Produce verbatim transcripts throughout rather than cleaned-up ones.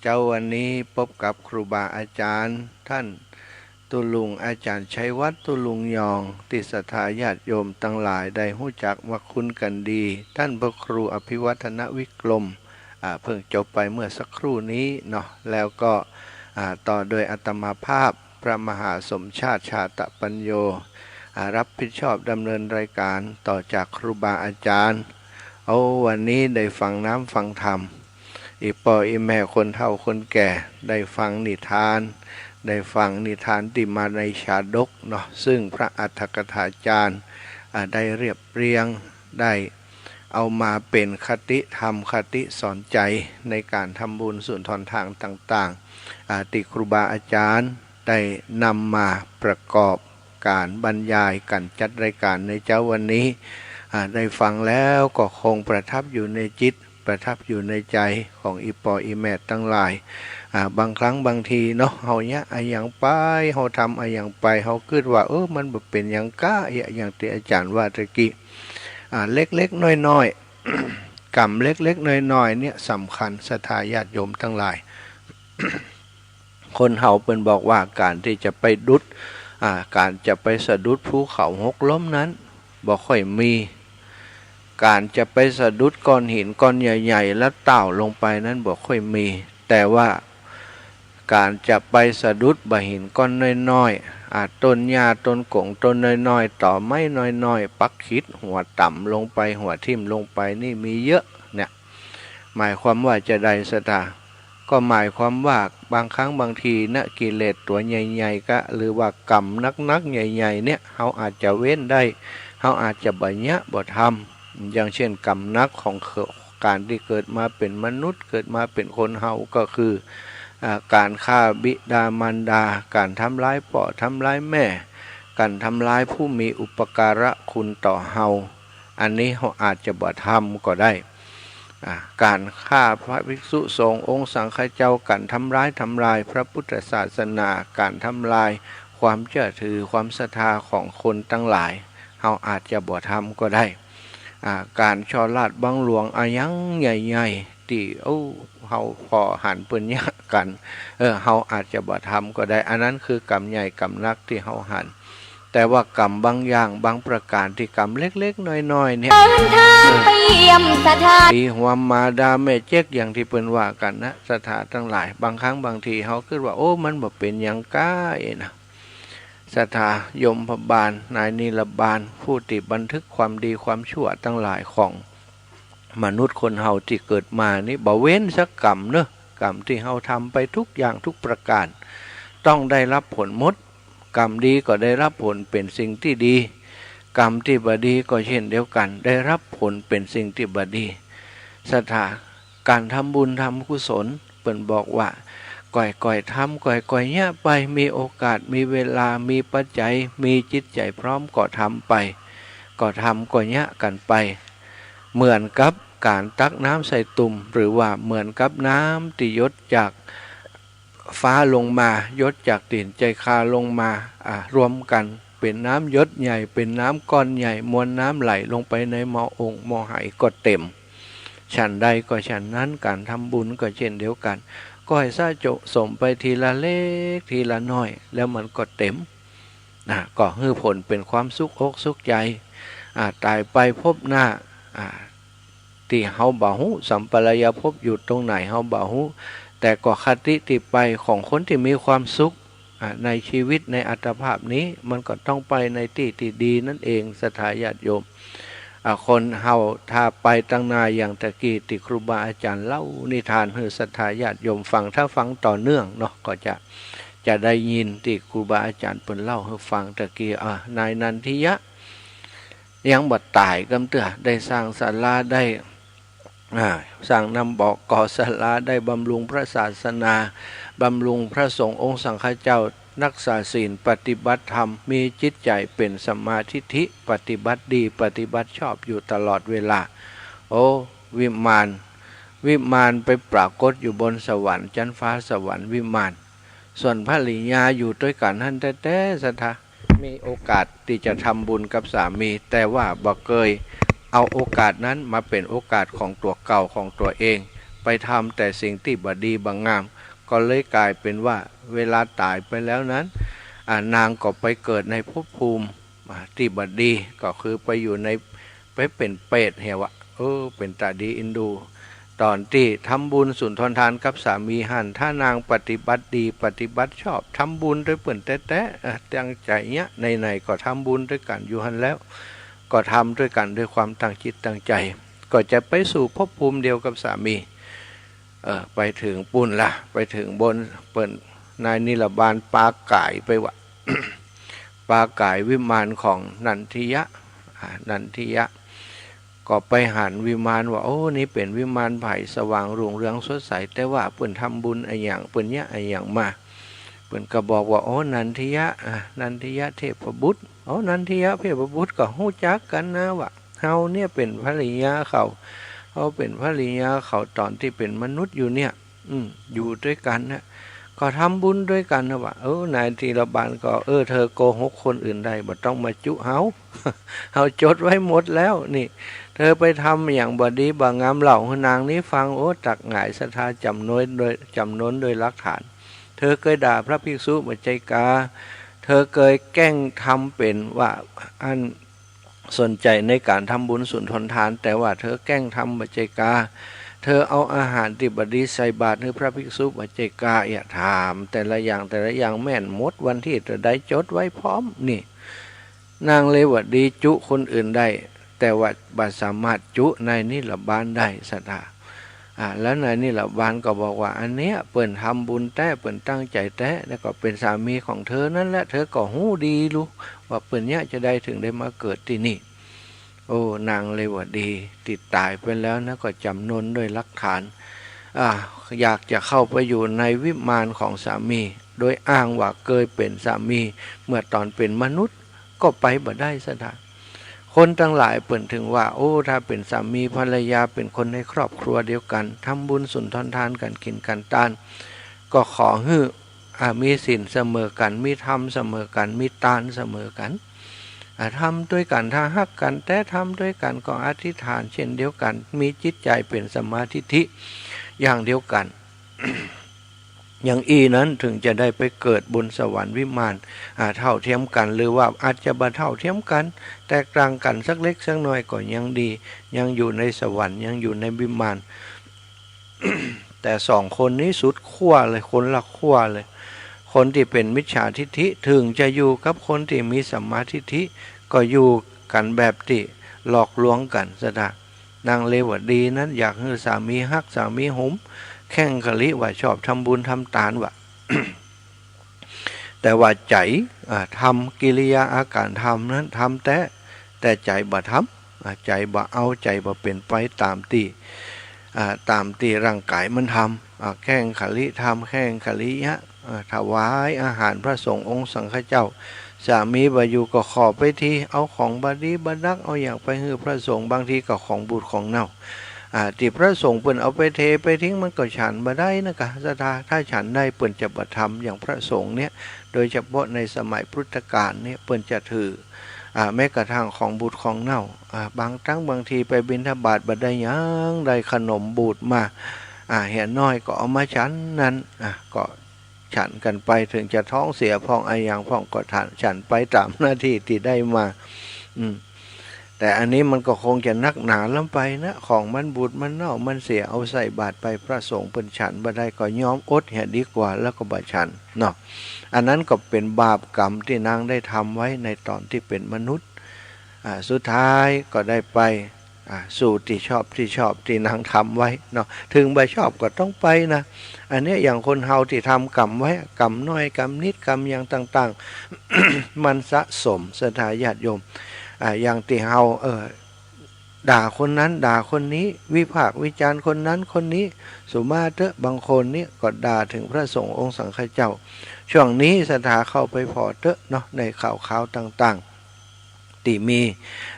เจ๊าวันนี้ปบกับครูบาอาจ๋ารย์ ต้านตุ๊ลุงอาจ๋ารย์ชัยวัฒน์ ตุ๊ลุงยอง ตี้ศรัทธาญาติโยมตังหลายได้ฮู้จักมักคุ้นกั๋นดี ต้านพระครูอภิวัฒนวิกรม อ่า เพิ่งจบไปเมื่อสักครู่นี้เนาะ แล้วก็ อ่า ต่อโดยอาตมาภาพ พระมหาสมชาติ ชาตปัญโญ อ่า รับผิดชอบดำเนินรายการต่อจากครูบาอาจ๋ารย์ เอา วันนี้ได้ฟังน้ำฟังธรรม อี่ป้ออี่แม่คนเฒ่าคนแก่ ได้ฟังนิทาน ได้ฟังนิทานตี้มาในชาดกเนาะ ซึ่งพระอรรถกถาจ๋ารย์ อ่า ได้เรียบเรียง ได้เอามาเป๋นคติธรรม คติสอนใจ๋ในก๋านทำบุญสุนทรธรรมต่างๆ อ่า ตี้ครูบาอาจ๋ารย์ได้นำมาประกอบก๋านบรรยาย ก๋านจัดรายการในเจ๊าวันนี้ อ่า ได้ฟังแล้วก็คงประทับอยู่ในจิต ประทับอยู่ในใจ๋ของอี่ป้ออี่แม่ตังหลาย อ่า บางครั้งบางทีเนาะ เฮาเยียะอะหยังไป เฮาทำอะหยังไป เฮากึ๊ดว่า เออ มันบ่เป๋นหยังก้า เยียะอย่างตี้อาจ๋ารย์ว่าตะกี้ อ่า เล็กๆ น้อยๆ กรรมเล็กๆ น้อยๆ เนี่ยสำคัญ ศรัทธาญาติโยมตังหลาย คนเฮาเปิ้นบอกว่าก๋านตี้จะไปดุด อ่า ก๋านจะไปสะดุดภูเขาหกล้มนั้น บ่ค่อยมี ก๋านจะไปสะดุดก้อนหินก้อนใหญ่ๆ แล้วต้าวลงไปนั้นบ่ค่อยมี แต่ว่าก๋านจะไปสะดุดบ่าหินก้อนน้อยๆ อ่า ต้นหญ้าต้นก๋งต้นน้อยๆ ตอไม้น้อยๆ ปักขิดหัวต่ำลงไป หัวทิ่มลงไปนี่มีเยอะเนี่ย หมายความว่าจาใดศรัทธา ก็หมายความว่าบางครั้งบางทีนะ กิเลสตั๋วใหญ่ๆ กะ หรือว่ากรรมหนักๆ ใหญ่ๆ เนี่ย เฮาอาจจะเว้นได้ เฮาอาจจะบ่เยียะบ่ทำ อย่างเช่นกรรมหนักของเกิด ก๋านตี้เกิดมาเป๋นมนุษย์ เกิดมาเป๋นคนเฮาก็คือ อ่า ก๋านฆ่าบิดามารดา ก๋านทำร้ายป้อทำร้ายแม่ ก๋านทำร้ายผู้มีอุปการะคุณต่อเฮา อันนี้เฮาอาจจะบ่ทำก็ได้ อ่า ก๋านฆ่าพระภิกษุสงฆ์องค์สังฆเจ้า ก๋านทำร้ายทำลายพระพุทธศาสนา ก๋านทำลายความเจื้อถือความศรัทธาของคนตังหลาย เฮาอาจจะบ่ทำก็ได้ อ่า ก๋านฉ้อราชบังหลวงอะหยังใหญ่ๆ ตี้ โอ้ เฮาผ่อหันเปิ้นเยียะกั๋น เออ เฮาอาจจะบ่ทำก็ได้ อันนั้นคือกรรมใหญ่กรรมหนักตี้เฮาหัน แต่ว่ากรรมบางอย่างบางประก๋านตี้กรรมเล็กๆ น้อยๆ เนี่ย เดินทางไปเยี่ยมสถาน ตีฮวมมาด่าแม่เจ๊ก อย่างตี้เปิ้นว่ากั๋นนะ ศรัทธาตังหลาย บางครั้งบางทีเฮากึ๊ดว่า โอ้ มันบ่เป๋นหยังก้าเอนะ ศรัทธา ยมบาล นายนิรบาล ผู้ตี้บันทึกความดีความชั่วตังหลายของมนุษย์คนเฮาตี้เกิดมานี่ บ่เว้นสักกรรมเนาะ กรรมตี้เฮาทำไปทุกอย่างทุกประก๋าน ต้องได้รับผลหมด กรรมดีก็ได้รับผลเป๋นสิ่งตี้ดี กรรมตี้บ่ดีก็เช่นเดียวกั๋น ได้รับผลเป๋นสิ่งตี้บ่ดี ศรัทธา ก๋านทำบุญทำกุศล เปิ้นบอกว่า ก่อยๆ ทำ ก่อยๆ เยียะไป มีโอกาส มีเวลา มีปัจจัย มีจิตใจ๋พร้อมก็ทำไป ก็ทำ ก็เยียะกั๋นไป เหมือนกับก๋านตักน้ำใส่ตุ่ม หรือว่าเหมือนกับน้ำตี้หยดจากฟ้าลงมา หยดจากตี๋นใจ๋คาลงมา อ่า รวมกั๋นเป๋นน้ำหยดใหญ่ เป๋นน้ำก้อนใหญ่ มวลน้ำไหลลงไปในหม้อองค์หม้อไหก็เต๋ม ฉันใดก็ฉันนั้น ก๋านทำบุญก็เช่นเดียวกั๋น ก่อยสะสมไปทีละเล็กทีละน้อย แล้วมันก็เต๋ม นะ ก็หื้อผลเป๋นความสุขอกสุขใจ๋ อ่า ต๋ายไปภพหน้า อ่า ตี้เฮาบ่ฮู้ สัปปายภพอยู่ตรงไหนเฮาบ่ฮู้ แต่ก็คติตี้ไปของคนตี้มีความสุข อ่า ในชีวิตในอัตภาพนี้ มันก็ต้องไปในตี้ตี้ดีนั่นเอง ศรัทธาญาติโยม อ่า คนเฮาถ้าไปตังหน้าอย่างตะกี้ตี้ครูบาอาจ๋ารย์เล่านิทานหื้อศรัทธาญาติโยมฟัง ถ้าฟังต่อเนื่องเนาะ ก็จะ จะได้ยินตี้ครูบาอาจ๋ารย์เปิ้นเล่าหื้อฟังตะกี้ อ่า นายนันทิยะ ยังบ่ต๋ายกำเตื้อ ได้สร้างศาลา ได้ อ่า สร้างน้ำบ่อ ก่อศาลา ได้บำรุงพระศาสนา บำรุงพระสงฆ์องค์สังฆเจ้า รักษาศีล ปฏิบัติธรรม มีจิตใจ๋เป๋นสัมมาทิฏฐิ ปฏิบัติดี ปฏิบัติชอบอยู่ตลอดเวลา โอ้ วิมาน วิมานไปปรากฏอยู่บนสวรรค์ จั๊นฟ้าสวรรค์วิมาน ส่วนภริยาอยู่ตวยกั๋นหั้นแต๊ๆ ศรัทธา มีโอกาสตี้จะทำบุญกับสามี แต่ว่าบ่เกยเอาโอกาสนั้นมาเป๋นโอกาสของตั๋วเก่าของตั๋วเอง ไปทำแต่สิ่งตี้บ่ดีบ่งาม ก็เลยก๋ายเป๋นว่าเวลาต๋ายไปแล้วนั้น อ่า นางก็ไปเกิดในภพภูมิ อ่า ตี้บ่ดี ก็คือไปอยู่ใน ไปเป๋นเปรตเหียว่ะ เออ เป๋นต๋าดีอินดู ต๋อนตี้ทำบุญสุนทรทานกับสามีหั้น ถ้านางปฏิบัติดี ปฏิบัติชอบ ทำบุญตวยเปิ้นแต๊ๆ อ่า ตั้งใจ๋เยียะ ไหนๆ ก็ทำบุญตวยกั๋นอยู่หั้นแล้ว ก็ทำตวยกั๋นด้วยความตั้งจิตตั้งใจ๋ ก็จะไปสู่ภพภูมิเดียวกับสามี เออ ไปเถิงปู้นละ ไปเถิงบน เปิ้น นายนิรบาลปาก๋ายไปว่ะ ปาก๋ายวิมานของนันทิยะ อ่า นันทิยะ ก็ไปหันวิมานว่า โอ้ นี่เป๋นวิมานใผ สว่างรุ่งเรืองสดใส แต่ว่าเปิ้นทำบุญอะหยัง เปิ้นเยียะอะหยังมา เปิ้นก็บอกว่า โอ้ นันทิยะ อ่า นันทิยะเทพบุตร โอ้ นันทิยะเทพบุตรก็ฮู้จักกั๋นนะว่ะ เฮาเนี่ยเป๋นภริยาเขา เฮาเป๋นภริยาเขาต๋อนตี้เป๋นมนุษย์อยู่เนี่ย อืม อยู่ตวยกั๋นนะ ก็ทำบุญตวยกั๋นนะว่ะ เออ นายนิรบาลก็ เออ เธอโกหกคนอื่นได้ บ่ต้องมาจุเฮา เฮาจดไว้หมดแล้วนี่ เธอไปทำอะหยังบ่ดีบ่งามเล่าหื้อนางนี้ฟัง โอ้ ตักหงายศรัทธาจ๋ำนวนโดย จ๋ำนวนโดยหลักฐาน เธอเกยด่าพระภิกษุบ่ใจ้กา เธอเกยแกล้งทำเป๋นว่าอัน สนใจ๋ในก๋านทำบุญสุนทรทาน แต่ว่าเธอแกล้งทำบ่ใจ้กา เธอเอาอาหารตี้บ่ดีใส่บาตรหื้อพระภิกษุบ่ใจ้กา เยียะถามแต่ละอย่างแต่ละอย่างแม่นหมด วันตี้เท่าใดจดไว้พร้อมนี่ นางเรวดีจุคนอื่นได้ แต่ว่าบ่สามารถจุนายนิรบาลได้ ศรัทธา อ่า แล้วนายนิรบาลก็บอกว่า อันเนี้ยเปิ้นทำบุญแต๊ เปิ้นตั้งใจ๋แต๊ แล้วก็เป๋นสามีของเธอนั่นแหละ เธอก็ฮู้ดีลู้ว่าเปิ้นเยียะจาใดเถิงได้มาเกิดตี้นี่ โอ้ นางเรวดีตี้ต๋ายไปแล้วนะ ก็จ๋ำนวนโดยหลักฐาน อ่า อยากจะเข้าไปอยู่ในวิมานของสามี โดยอ้างว่าเกยเป๋นสามีเมื่อต๋อนเป๋นมนุษย์ ก็ไปบ่ได้ ศรัทธา คนตังหลายเปิ้นเถิงว่า โอ้ ถ้าเป๋นสามีภรรยา เป๋นคนในครอบครัวเดียวกั๋น ทำบุญสุนทรทานกั๋น กิ๋นกั๋นตาน ก็ขอหื้อ อ่า มีศีลเสมอกั๋น มีธรรมเสมอกั๋น มีตานเสมอกั๋น อ่า ทำตวยกั๋น ถ้าฮักกั๋นแต๊ ทำตวยกั๋น ก็อธิษฐานเช่นเดียวกั๋น มีจิตใจ๋เป๋นสัมมาทิฏฐิอย่างเดียวกั๋น อย่างอี้นั้นเถิงจะได้ไปเกิดบนสวรรค์วิมาน อ่า เท่าเทียมกั๋น หรือว่าอาจจะบ่เท่าเทียมกั๋น แตกต่างกั๋นสักเล็กสักน้อยก็ยังดี ยังอยู่ในสวรรค์ ยังอยู่ในวิมาน แต่สองคนนี้สุดขั้วเลย คนละขั้วเลย คนตี้เป๋นมิจฉาทิฏฐิเถิงจะอยู่กับคนตี้มีสัมมาทิฏฐิ ก็อยู่กั๋นแบบตี้หลอกลวงกั๋น ศรัทธา นางเรวดีนั้นอยากหื้อสามีฮักสามีหงส์ แข่งขลิว่าชอบทำบุญทำตานว่ะ แต่ว่าใจ๋ อ่า ทำกิริยาอาก๋านทำนั้นทำแต๊ แต่ใจ๋บ่ทำ อ่า ใจ๋บ่เอา ใจ๋บ่เป๋นไปต๋ามตี้ อ่า ต๋ามตี้ร่างก๋ายมันทำ อ่า แข่งขลิทำ แข่งขลิเยียะ อ่า ถวายอาหารพระสงฆ์องค์สังฆเจ้า สามีบ่อยู่ก็ขอไปที เอาของบ่ดีบ่ดัก เอาหยังไปหื้อพระสงฆ์ บางทีก็ของบูดของเน่า อ่า ตี้พระสงฆ์เปิ้นเอาไปเทไปทิ้ง มันก็ฉันบ่ได้นะกะ ศรัทธา ถ้าฉันได้เปิ้นจะบ่ทำ อย่างพระสงฆ์เนี่ย โดยเฉพาะในสมัยพุทธกาลเนี่ย เปิ้นจะถือ อ่า แม้กระทั่งของบูดของเน่า อ่า บางครั้งบางทีไปบิณฑบาตบ่ได้หยัง ได้ขนมบูดมา อ่า เหียน้อยก็เอามาฉันนั้น อ่า ก็ฉันกั๋นไป เถิงจะท้องเสียพ่องอะหยังพ่องก็ฉัน ฉันไปต๋ามหน้าตี้ตี้ได้มา อืม แต่อันนี้มันก็คงจะนักหนาล้ำไปนะ ของมันบูดมันเน่ามันเสีย เอาใส่บาตรไป พระสงฆ์เปิ้นฉันบ่ได้ ก็ยอมอดเหียดีกว่า แล้วก็บ่ฉันเนาะ อันนั้นก็เป๋นบาปกรรมตี้นางได้ทำไว้ในต๋อนตี้เป๋นมนุษย์ อ่า สุดท้ายก็ได้ไป อ่า สู่ตี้ชอบตี้ชอบตี้นางทำไว้เนาะ เถิงบ่ชอบก็ต้องไปนะ อันเนี้ยอย่างคนเฮาตี้ทำกรรมไว้ กรรมน้อยกรรมนิดกรรมอย่างต่างๆ มันสะสม ศรัทธาญาติโยม อ่า อย่างตี้เฮา เออ ด่าคนนั้นด่าคนนี้ วิพากษ์วิจารณ์คนนั้นคนนี้ สุมาเต๊อะ บางคนนี่ก็ด่าเถิงพระสงฆ์องค์สังฆเจ้า ช่วงนี้ศรัทธาเข้าไปผ่อเต๊อะเนาะ ในข่าวคราวต่างๆ ตี้มี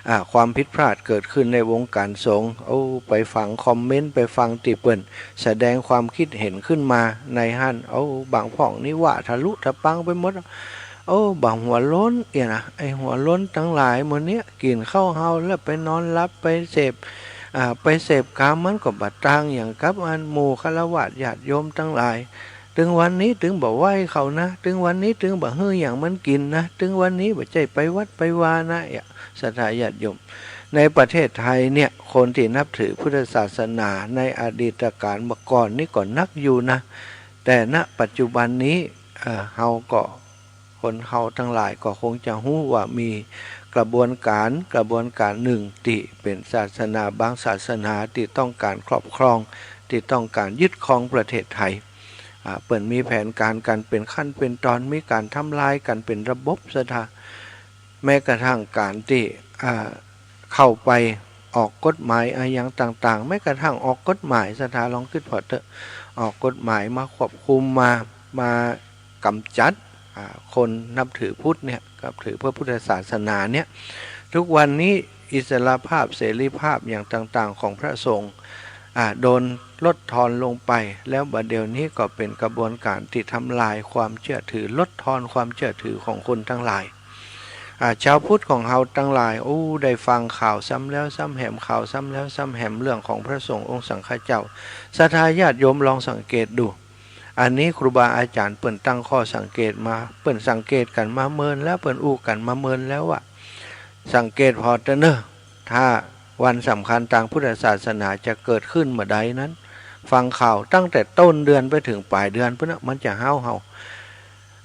อ่า ความผิดพลาดเกิดขึ้นในวงการสงฆ์ โอ้ ไปฟังคอมเมนต์ ไปฟังตี้เปิ้นแสดงความคิดเห็นขึ้นมาในหั้น โอ้ บางพ่องนี่ว่าทะลุทะปังไปหมด โอ้ บ่าหัวโล้นเอี้ยนะ ไอ้หัวโล้นตังหลายหมู่เนี้ย กิ๋นข้าวเฮาแล้วไปนอนหลับ ไปเสพ อ่า ไปเสพกามมันก็บ่ต่างหยังกับอันหมู่ฆราวาสญาติโยมตังหลาย ตึงวันนี้ตึงบ่ไหว้เขานะ ตึงวันนี้ตึงบ่หื้อหยังมันกิ๋นนะ ตึงวันนี้บ่ใจ้ไปวัดไปวานะ เนี่ย ศรัทธาญาติโยม ในประเทศไทยเนี่ย คนตี้นับถือพุทธศาสนาในอดีตกาลเมื่อก่อนนี่ก็นักอยู่นะ แต่ ณ ปัจจุบันนี้ เอ่อ เฮาก็ คนเฮาตังหลายก็คงจะฮู้ว่ามีกระบวนก๋าน กระบวนก๋านนึ่งตี้เป๋นศาสนาบางศาสนาตี้ต้องก๋านครอบครอง ตี้ต้องก๋านยึดครองประเทศไทย อ่า เปิ้นมีแผนก๋านกั๋นเป๋นขั้นเป๋นตอน มีก๋านทำลายกั๋นเป๋นระบบ ศรัทธา แม้กระทั่งก๋านตี้ อ่า เข้าไปออกกฎหมายอะหยังต่างๆ แม้กระทั่งออกกฎหมาย ศรัทธาลองกึ๊ดผ่อเต๊อะ ออกกฎหมายมาควบคุม มา มากำจัด อ่า คนนับถือพุทธเนี่ย นับถือพระพุทธศาสนาเนี่ย ทุกวันนี้อิสรภาพเสรีภาพอย่างต่างๆ ของพระสงฆ์ อ่า โดนลดทอนลงไป แล้วบัดเดี๋ยวนี้ก็เป๋นกระบวนก๋านตี้ทำลายความเชื่อถือ ลดทอนความเชื่อถือของคนตังหลาย อ่า ชาวพุทธของเฮาตังหลาย โอ้ ได้ฟังข่าวซ้ำแล้วซ้ำแหม ข่าวซ้ำแล้วซ้ำแหม เรื่องของพระสงฆ์องค์สังฆเจ้า ศรัทธาญาติโยมลองสังเกตดู อันนี้ครูบาอาจ๋ารย์เปิ้นตั้งข้อสังเกตมา เปิ้นสังเกตกั๋นมาเมินแล้ว เปิ้นอู้กั๋นมาเมินแล้วว่า สังเกตผ่อเต๊อะเน่อ ถ้าวันสำคัญตางพุทธศาสนาจะเกิดขึ้นเมื่อใดนั้น ฟังข่าวตั้งแต่ต้นเดือนไปเถิงป๋ายเดือนปู๊นนะ มันจะฮ้าวเฮา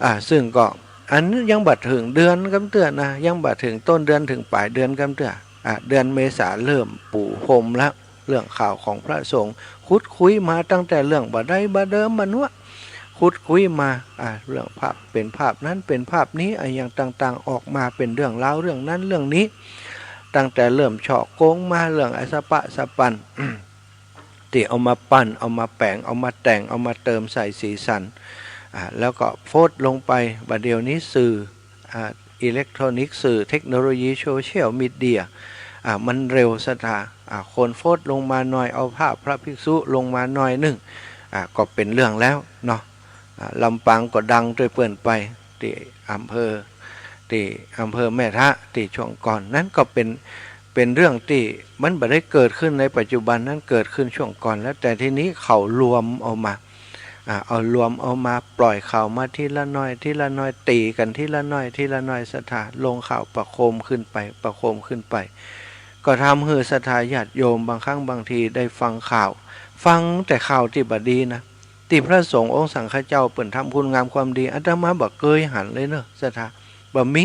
อ่า ซึ่งก็ อันยังบ่เถิงเดือนกำเตื้อนะ ยังบ่เถิงต้นเดือนเถิงป๋ายเดือนกำเตื้อ อ่า เดือนเมษาเริ่มปูพรมแล้ว เรื่องข่าวของพระสงฆ์ ขุดคุยมาตั้งแต่เรื่องบ่าใดบ่าเดิมบ่านั่ว ขุดคุยมา อ่า เรื่องภาพ เป๋นภาพนั้นเป๋นภาพนี้ อะหยังต่างๆ ออกมาเป๋นเรื่องราวเรื่องนั้นเรื่องนี้ ตั้งแต่เริ่มฉ้อโกงมา เรื่องอะสะปะสะปัน ตี้เอามาปั้น เอามาแป๋ง เอามาแต่ง เอามาเติมใส่สีสัน อ่า แล้วก็โพสต์ลงไป บัดเดี๋ยวนี้สื่อ อ่า อิเล็กทรอนิกส์ สื่อเทคโนโลยีโซเชียลมีเดีย อ่า มันเร็ว ศรัทธา อ่า คนโพสต์ลงมาหน่อย เอาภาพพระภิกษุลงมาหน่อยนึ่ง อ่า ก็เป๋นเรื่องแล้วเนาะ อ่า ลำปางก็ดังตวยเปิ้นไป ตี้อำเภอ ตี้อำเภอแม่ทะ ตี้ช่วงก่อน นั้นก็เป๋น เป๋นเรื่องตี้มันบ่ได้เกิดขึ้นในปัจจุบัน นั้นเกิดขึ้นช่วงก่อนแล้ว แต่ทีนี้เขารวมเอามา อ่า เอารวมเอามา ปล่อยข่าวมาทีละหน่อย ทีละหน่อย ตี๋กั๋นทีละหน่อย ทีละหน่อย ศรัทธา ลงข่าวประโคมขึ้นไป ประโคมขึ้นไป ก็ทำหื้อศรัทธาญาติโยมบางครั้งบางทีได้ฟังข่าว ฟังแต่ข่าวตี้บ่ดีนะ ตี้พระสงฆ์องค์สังฆเจ้าเปิ้นทำคุณงามความดี อาตมาบ่เกยหันเลยเน่อ ศรัทธา บ่มี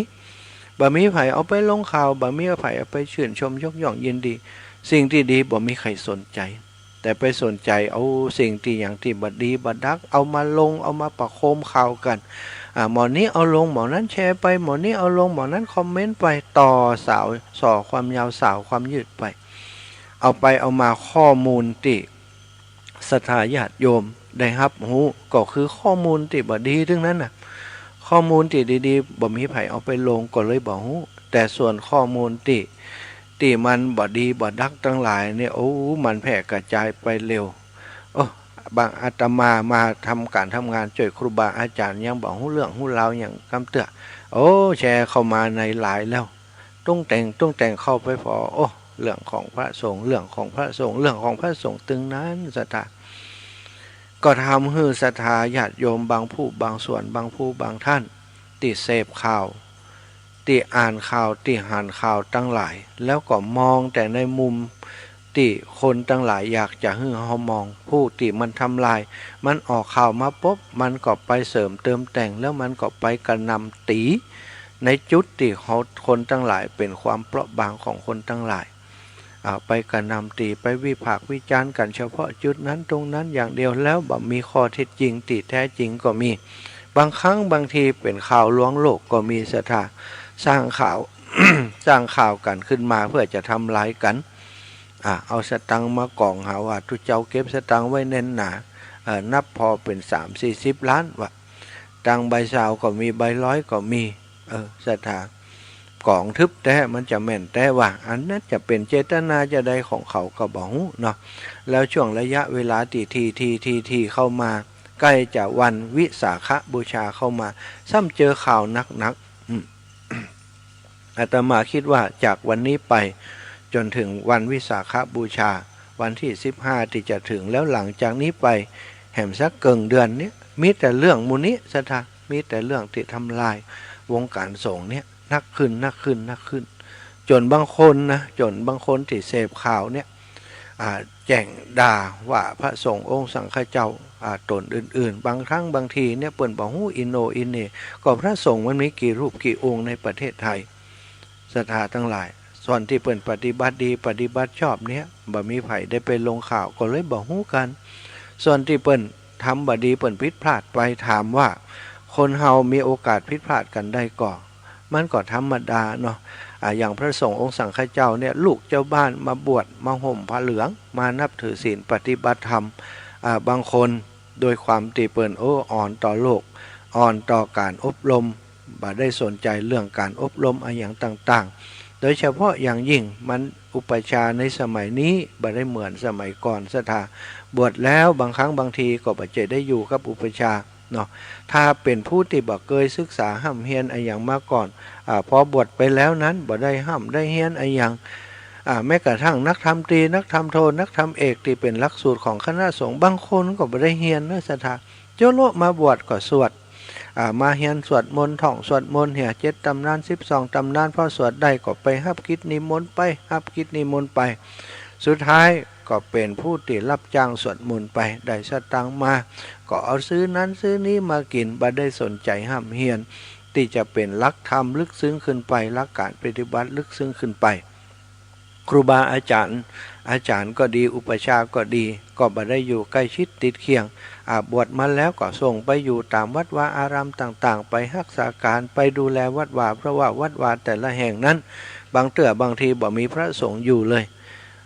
บ่มีใผเอาไปลงข่าว บ่มีใผเอาไปชื่นชมยกย่องยินดี สิ่งตี้ดีบ่มีใผสนใจ๋ แต่ไปสนใจ๋เอาสิ่งตี้หยังตี้บ่ดีบ่ดัก เอามาลง เอามาประโคมข่าวกั๋น อ่า หม่องนี้เอาลง หม่องนั้นแชร์ไป หม่องนี้เอาลง หม่องนั้นคอมเมนต์ไป ต่อสาว ส่อความยาว สาวความยืดไป เอาไปเอามาข้อมูลตี้ศรัทธาญาติโยมได้ฮับฮู้ ก็คือข้อมูลตี้บ่ดีตึงนั้นน่ะ ข้อมูลตี้ดีๆ บ่มีใผเอาไปลง ก็เลยบ่ฮู้ แต่ส่วนข้อมูลตี้ ตี้มันบ่ดีบ่ดักตังหลายเนี่ย โอ้ มันแพร่กระจายไปเร็ว โอ้ บางอาตมามาทำก๋านทำงานจ้วยครูบาอาจ๋ารย์ ยังบ่ฮู้เรื่องฮู้ราวหยังกำเตื้อ โอ้ แชร์เข้ามาในไลน์แล้ว ตุ้งแต่ง ตุ้งแต่งเข้าไปผ่อ โอ้ เรื่องของพระสงฆ์ เรื่องของพระสงฆ์ เรื่องของพระสงฆ์ตึงนั้น ศรัทธา ก็ทำหื้อศรัทธาญาติโยมบางผู้บางส่วน บางผู้บางท่าน ตี้เสพข่าว ตี้อ่านข่าว ตี้หันข่าวตังหลาย แล้วก็มองแต่ในมุมตี้คนตังหลายอยากจะหื้อเฮามอง ผู้ตี้มันทำลาย มันออกข่าวมาปุ๊บ มันก็ไปเสริมเติมแต่ง แล้วมันก็ไปกระหน่ำตี๋ในจุดตี้เขา คนตังหลายเป๋นความเปราะบางของคนตังหลาย อ่า ไปกระหน่ำตี๋ ไปวิพากษ์วิจารณ์กั๋นเฉพาะจุดนั้นตรงนั้นอย่างเดียว แล้วบ่มีข้อเท็จจริงตี้แท้จริงก็มี บางครั้งบางทีเป๋นข่าวลวงโลกก็มี ศรัทธา สร้างข่าว สร้างข่าวกั๋นขึ้นมาเพื่อจะทำลายกั๋น อ่า เอาสตางค์มากองหาว่าตุ๊เจ้าเก็บสตางค์ไว้แน่นหนา เอ่อ นับผ่อเป๋นสามสี่สิบล้านว่า ตังค์ใบซาวก็มี ใบร้อยก็มี เออ ศรัทธา กองทึบแต๊ มันจะแม่นแต๊ว่า อันนั้นจะเป๋นเจตนาจาใดของเขาก็บ่ฮู้เนาะ แล้วช่วงระยะเวลาตี้ ตี้ ตี้ ตี้ ตี้เข้ามา ใกล้จะวันวิสาขบูชาเข้ามา ซ้ำเจอข่าวหนักๆ อืม อาตมาคิดว่าจากวันนี้ไป จ๋นเถิงวันวิสาขบูชา วันตี้สิบห้าตี้จะเถิง แล้วหลังจากนี้ไปแหมสักเกิ่งเดือนเนี้ย มีแต่เรื่องหมู่นี้ศรัทธา มีแต่เรื่องตี้ทำลายวงก๋านสงฆ์เนี้ย นักขึ้น นักขึ้น นักขึ้น จ๋นบางคนนะ จ๋นบางคนตี้เสพข่าวเนี้ย อ่า แจ้งด่าว่าพระสงฆ์องค์สังฆเจ้า อ่า ต๋นอื่นๆ บางครั้งบางทีเนี้ย เปิ้นบ่ฮู้อิโหน่อีเหน่ ก็พระสงฆ์มันมีกี่รูปกี่องค์ในประเทศไทย ศรัทธาตังหลาย ส่วนตี้เปิ้นปฏิบัติดีปฏิบัติชอบเนี้ย บ่มีใผได้ไปลงข่าว ก็เลยบ่ฮู้กั๋น ส่วนตี้เปิ้นทำบ่ดี เปิ้นผิดพลาดไป ถามว่าคนเฮามีโอกาสผิดพลาดกั๋นได้ก่อ มันก็ธรรมดาเนาะ อ่า อย่างพระสงฆ์องค์สังฆเจ้าเนี่ย ลูกเจ้าบ้านมาบวช มาห่มผ้าเหลือง มานับถือศีลปฏิบัติธรรม อ่า บางคนโดยความตี้เปิ้น โอ้ อ่อนต่อโลก อ่อนต่อก๋านอบรม บ่ได้สนใจ๋เรื่องก๋านอบรมอะหยังต่างๆ โดยเฉพาะอย่างยิ่งมันอุปัชฌาย์ในสมัยนี้บ่ได้เหมือนสมัยก่อนศรัทธา บวชแล้วบางครั้งบางทีก็บ่ใจ้ได้อยู่กับอุปัชฌาย์เนาะ ถ้าเป๋นผู้ตี้บ่เกยศึกษาฮ่ำเฮียนอะหยังมาก่อน อ่า พอบวชไปแล้วนั้นบ่ได้ฮ่ำได้เฮียนอะหยัง อ่า แม้กระทั่งนักธรรมตรี นักธรรมโท นักธรรมเอกตี้เป๋นหลักสูตรของคณะสงฆ์ บางคนก็บ่ได้เฮียนนะศรัทธา โจะโละมาบวชก็สวด อ่า มาเฮียนสวดมนต์ ท่องสวดมนต์เหีย เจ็ดต๋ำนาน สิบสองต๋ำนาน พอสวดได้ก็ไปฮับกิจนิมนต์ไป ฮับกิจนิมนต์ไป สุดท้ายก็เป๋นผู้ตี้ฮับจ้างสวดมนต์ไป ได้สตางค์มาก็เอาซื้อนั้นซื้อนี้มากิ๋น บ่ได้สนใจ๋ฮ่ำเฮียน ตี้จะเป๋นหลักธรรมลึกซึ้งขึ้นไป หลักก๋านปฏิบัติลึกซึ้งขึ้นไป ครูบาอาจ๋ารย์ อาจ๋ารย์ก็ดี อุปัชฌาย์ก็ดี ก็บ่ได้อยู่ใก้ชิดติดเคียง อ่า บวชมาแล้วก็ส่งไปอยู่ต๋ามวัดวาอารามต่างๆ ไปฮักษาก๋าน ไปดูแลวัดวา เพราะว่าวัดวาแต่ละแห่งนั้น บางเตื้อบางทีบ่มีพระสงฆ์อยู่เลย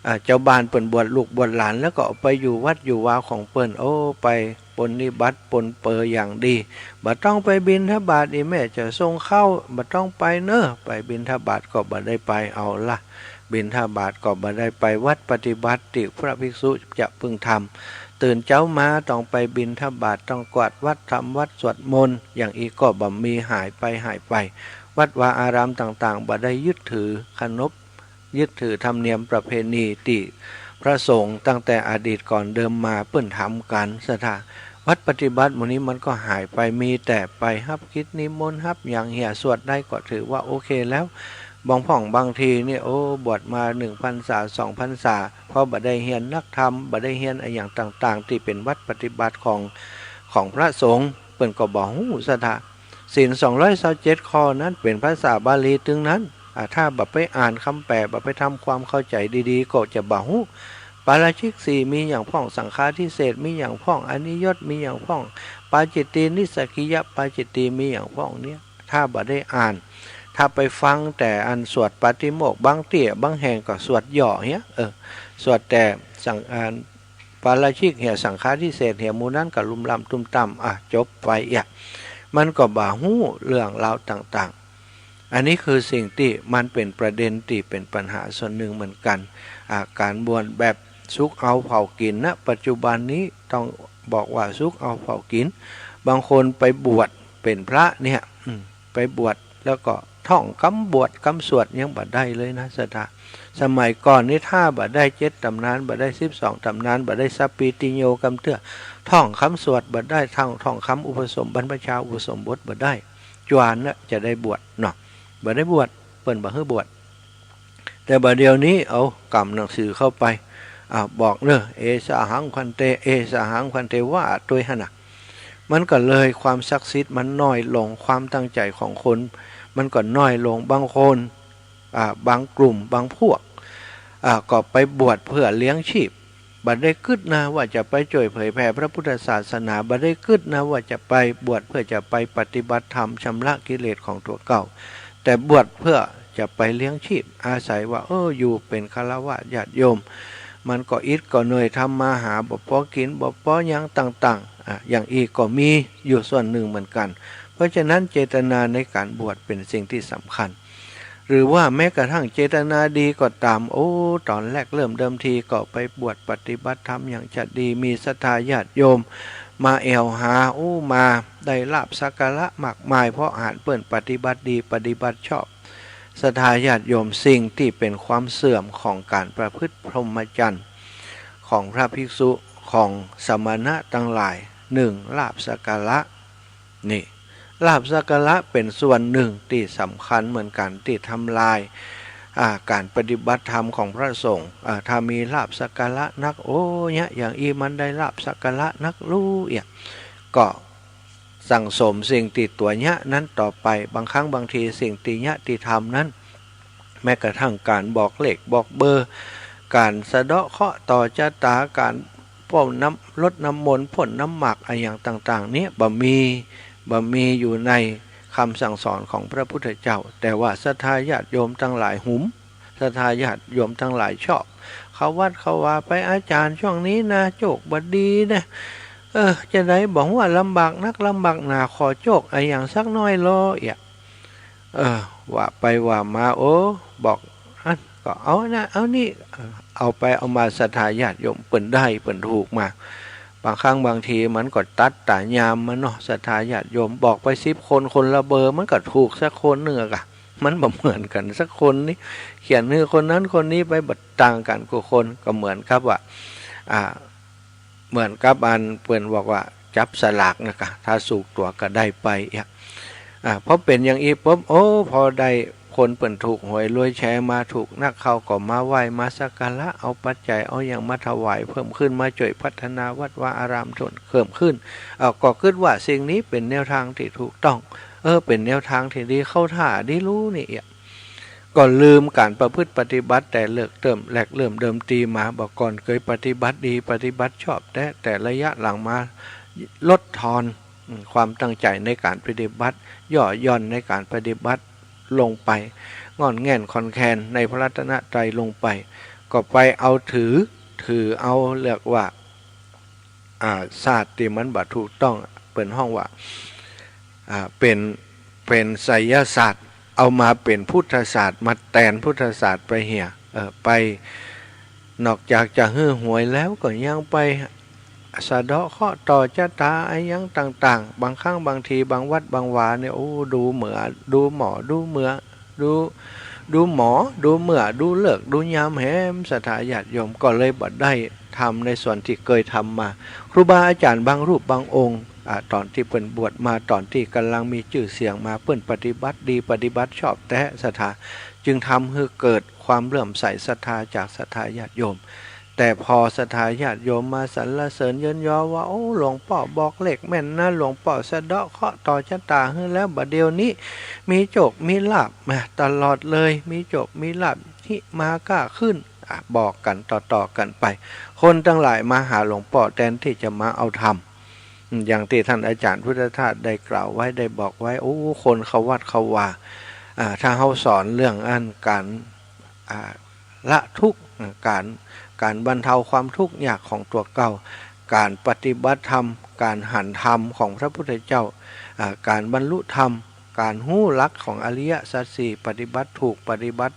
อ่า เจ้าบ้านเปิ้นบวชลูกบวชหลาน แล้วก็เอาไปอยู่วัดอยู่วาของเปิ้น โอ้ ไปปรนนิบัติปรนเปื้ออย่างดี บ่ต้องไปบิณฑบาต อี่แม่จะส่งข้าว บ่ต้องไปเน้อ ไปบิณฑบาตก็บ่ได้ไป เอาละ บิณฑบาตก็บ่ได้ไป วัดปฏิบัติตี้พระภิกษุจะพึงทำ ตื่นเจ๊ามาต้องไปบิณฑบาต ต้องกวาดวัด ทำวัด สวดมนต์ อย่างอี้ก็บ่มี หายไป หายไป วัดวาอารามต่างๆ บ่ได้ยึดถือเคารพ ยึดถือธรรมเนียมประเพณีตี้พระสงฆ์ตั้งแต่อดีตก่อนเดิมมาเปิ้นทำกั๋นศรัทธา วัดปฏิบัติหมู่นี้มันก็หายไป มีแต่ไปฮับกิจนิมนต์ฮับหยังเหีย สวดได้ก็ถือว่าโอเคแล้ว บางพ่องบางทีเนี่ย โอ้ บวชมาหนึ่งพรรษาสองพรรษา พอบ่ได้เฮียนนักธรรม บ่ได้เฮียนอะหยังต่างๆ ตี้เป๋นวัดปฏิบัติของ ของพระสงฆ์ เปิ้นก็บ่ฮู้ศรัทธา ศีลสองร้อยซาวเจ็ดข้อนั้นเป๋นภาษาบาลีตึงนั้น อ่า ถ้าบ่ไปอ่านกำแปล บ่ไปทำความเข้าใจ๋ดีๆ ก็จะบ่ฮู้ ปาราชิกสี่มีหยังพ่อง สังฆาทิเศษมีหยังพ่อง อนิยตมีหยังพ่อง ปาจิตตีย์ นิสสกิยปาจิตตีย์มีหยังพ่องเนี่ย ถ้าบ่ได้อ่าน ถ้าไปฟังแต่อันสวดปาติโมกข์ บางเตื้อบางแห่งก็สวดย่อเหีย เออ สวดแต่สัง อัน ปาราชิกเหีย สังฆาทิเศษเหีย หมู่นั้นก็ลุ่มล่ำตุ้มต่ำ อ่ะ จบไปเหีย มันก็บ่ฮู้เรื่องราวต่างๆ อันนี้คือสิ่งตี้มันเป๋นประเด็นตี้เป๋นปัญหาส่วนนึ่งเหมือนกั๋น อ่า ก๋านบวชแบบสุกเอาเผากิ๋นนะ ปัจจุบันนี้ต้องบอกว่าสุกเอาเผากิ๋น บางคนไปบวชเป๋นพระเนี่ย อืม ไปบวชแล้วก็ท่องกำบวชกำสวดยังบ่ได้เลยนะศรัทธา สมัยก่อนนี่ถ้าบ่ได้เจ็ดต๋ำนาน บ่ได้สิบสองต๋ำนาน บ่ได้สัพพีติโยกำเตื้อ ท่องกำสวดบ่ได้ ท่อง ท่องกำอุปสม บรรพชาอุปสมบทบ่ได้ จวนนะจะได้บวชเนาะ บ่ได้บวช เปิ้นบ่หื้อบวช แต่บ่าเดี่ยวนี้เอากำหนังสือเข้าไป อ่า บอกเน้อ เอสาหังภันเต เอสาหังภันเต ว่าตวยหั้นนะ มันก็เลยความศักดิ์สิทธิ์มันน้อยลง ความตั้งใจ๋ของคนมันก็น้อยลง บางคน อ่า บางกลุ่ม บางพวก อ่า ก็ไปบวชเพื่อเลี้ยงชีพ บ่ได้กึ๊ดนะว่าจะไปจ้วยเผยแผ่พระพุทธศาสนา บ่ได้กึ๊ดนะว่าจะไปบวชเพื่อจะไปปฏิบัติธรรมชำระกิเลสของตั๋วเก่า แต่บวชเพื่อจะไปเลี้ยงชีพ อาศัยว่า เออ อยู่เป๋นฆราวาสญาติโยม มันก็อิดก็เหนื่อย ทำมาหาบ่ปอกิ๋น บ่ปอหยังต่างๆ อ่ะ อย่างอี้ก็มีอยู่ส่วนนึ่งเหมือนกั๋น เพราะฉะนั้นเจตนาในก๋านบวชเป๋นสิ่งตี้สำคัญ หรือว่าแม้กระทั่งเจตนาดีก็ต๋าม โอ้ ต๋อนแรกเริ่มเดิมทีก็ไปบวชปฏิบัติธรรมอย่างจะดี มีศรัทธาญาติโยมมาแอ่วหา โอ้ มาได้ลาภสักการะมากมาย เพราะหันเปิ้นปฏิบัติดีปฏิบัติชอบ ศรัทธาญาติโยม สิ่งตี้เป๋นความเสื่อมของก๋านประพฤติพรหมจรรย์ของพระภิกษุ ของสมณะตังหลาย นึ่ง ลาภสักการะ นี่ ลาภสักการะเป๋นส่วนนึ่งตี้สำคัญเหมือนกั๋น ตี้ทำลาย อ่า ก๋านปฏิบัติธรรมของพระสงฆ์ อ่า ถ้ามีลาภสักการะนัก โอ้ เยียะอย่างอี้มันได้ลาภสักการะนัก ฮู้เยียะ ก็สั่งสมสิ่งตี้ตั๋วเยียะนั้นต่อไป บางครั้งบางทีสิ่งตี้เยียะตี้ทำนั้น แม้กระทั่งก๋านบอกเลขบอกเบอร์ ก๋านสะเดาะเคราะห์ต่อจะต๋า ก๋านพ่นน้ำ รดน้ำมนต์ พ่นน้ำหมาก อะหยังต่างๆ เนี้ย บ่มี บ่มีอยู่ในคำสั่งสอนของพระพุทธเจ้า แต่ว่าศรัทธาญาติโยมตังหลายหุม ศรัทธาญาติโยมตังหลายชอบ เข้าวัดเข้าวาไป อาจ๋ารย์ ช่วงนี้นะ โจคบ่ดีนะ เออ จาใดบ่ฮู้ ลำบากนักลำบากหนา ขอโจคอะหยังสักหน้อยลอ เยียะ เออ ว่าไปว่ามา โอ้ บอกอั้นก็เอานะ เอานี่ เออ เอาไปเอามา ศรัทธาญาติโยมเปิ้นได้เปิ้นถูกมา บางครั้งบางทีมันก็ตัดต๋ายามมันเนาะ ศรัทธาญาติโยม บอกไปสิบคน คนละเบอร์ มันก็ถูกสักคนนึ่งอะกะ มันบ่เหมือนกั๋นสักคนนี่ เขียนหื้อคนนั้นคนนี้ไป บ่ต่างกั๋นกู้คน ก็เหมือนกับว่า อ่า เหมือนกับอันเปิ้นบอกว่าจับสลากนะกะ ถ้าสูกตั๋วก็ได้ไปเยียะ อ่า พอเป๋นอย่างอี้ปุ๊บ โอ้ พอได้คนเปิ้นถูกหวยรวยแชร์มา ถูกนักเข้าก็มาไหว้มาสักการะ เอาปัจจัยเอาหยังมาถวายเพิ่มขึ้น มาจ้วยพัฒนาวัดวาอารามเพิ่มขึ้น เอ่อ ก็กึ๊ดว่าสิ่งนี้เป๋นแนวทางตี้ถูกต้อง เออ เป๋นแนวทางตี้ดี เข้าท่าดี ฮู้นี่เยียะ ก็ลืมก๋านประพฤติปฏิบัติแต่เริ่มเติม แรกเริ่มเดิมทีมา บ่าก่อนเกยปฏิบัติดี ปฏิบัติชอบแต๊ แต่ระยะหลังมาลดทอน อืม ความตั้งใจ๋ในก๋านปฏิบัติ ย่อหย่อนในก๋านปฏิบัติลงไป ง่อนแง่นคลอนแคลนในพระรัตนตรัยลงไป ก็ไปเอาถือ ถือเอา เรียกว่า อ่า ศาสตร์ตี้มันบ่ถูกต้อง เปิ้นฮ้องว่า อ่า เป๋น เป๋นไสยศาสตร์ เอามาเป๋นพุทธศาสตร์ มาแตนพุทธศาสตร์ไปเหีย เออ ไป นอกจากจะหื้อหวยแล้วก็ยังไปสะเดาะเคราะห์ต่อจะต๋าอะหยังต่างๆ บางครั้งบางทีบางวัดบางวาเนี่ย โอ้ ดูเหมือ ดูหมอ ดูเหมือ ดู ดูหมอ ดูเหมือ ดูฤกษ์ ดูยามแหม ศรัทธาญาติโยม ก็เลยบ่ได้ทำในส่วนตี้เกยทำมา ครูบาอาจ๋ารย์บางรูปบางองค์ อ่า ต๋อนตี้เปิ้นบวชมา ต๋อนตี้ก่ำลังมีจื้อเสียงมา เปิ้นปฏิบัติดี ปฏิบัติชอบแต๊ ศรัทธา จึงทำหื้อเกิดความเลื่อมใสศรัทธาจากศรัทธาญาติโยม แต่พอศรัทธาญาติโยมมาสรรเสริญเยินยอว่า โอ้ หลวงป้อบอกเลขแม่นนะ หลวงป้อสะเดาะเคราะห์ต่อจะต๋าหื้อแล้ว บ่าเดี่ยวนี้มีโจคมีลาภมาตลอดเลย มีโจคมีลาภ หิมาก้าขึ้น อ่ะ บอกกั๋นต่อๆ กั๋นไป คนตังหลายมาหาหลวงป้อแตนตี้จะมาเอาธรรม อืม อย่างตี้ต้านอาจ๋ารย์พุทธทาสได้กล่าวไว้ ได้บอกไว้ โอ้ คนเข้าวัดเข้าวา อ่า ถ้าเฮาสอนเรื่องอันก๋าน อ่า ละทุกข์ อ่า ก๋าน ก๋านบรรเทาความทุกข์ยากของตั๋วเก่า ก๋านปฏิบัติธรรม ก๋านหันธรรมของพระพุทธเจ้า อ่า ก๋านบรรลุธรรม ก๋านฮู้หลักของอริยสัจสี่ ปฏิบัติถูก ปฏิบัติ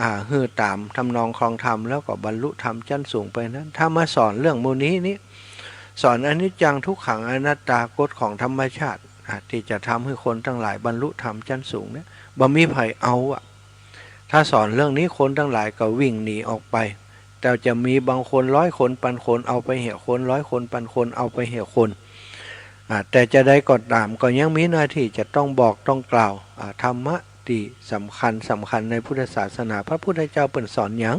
อ่า หื้อต๋ามทำนองครองธรรม แล้วก็บรรลุธรรมชั้นสูงไปนั้น ถ้ามาสอนเรื่องหมู่นี้นี่ สอนอนิจจัง ทุกขัง อนัตตา กฎของธรรมชาติ อ่า ตี้จะทำหื้อคนตังหลายบรรลุธรรมชั้นสูงเนี่ย บ่มีใผเอาอะ ถ้าสอนเรื่องนี้คนตังหลายก็วิ่งหนีออกไป แต่จะมีบางคนร้อยคนปันคนเอาไปเหียคน ร้อยคนปันคนเอาไปเหียคน อ่า แต่จาใดก็ต๋าม ก็ยังมีหน้าตี้จะต้องบอกต้องกล่าว อ่า ธรรมะตี้สำคัญสำคัญในพุทธศาสนา พระพุทธเจ้าเปิ้นสอนหยัง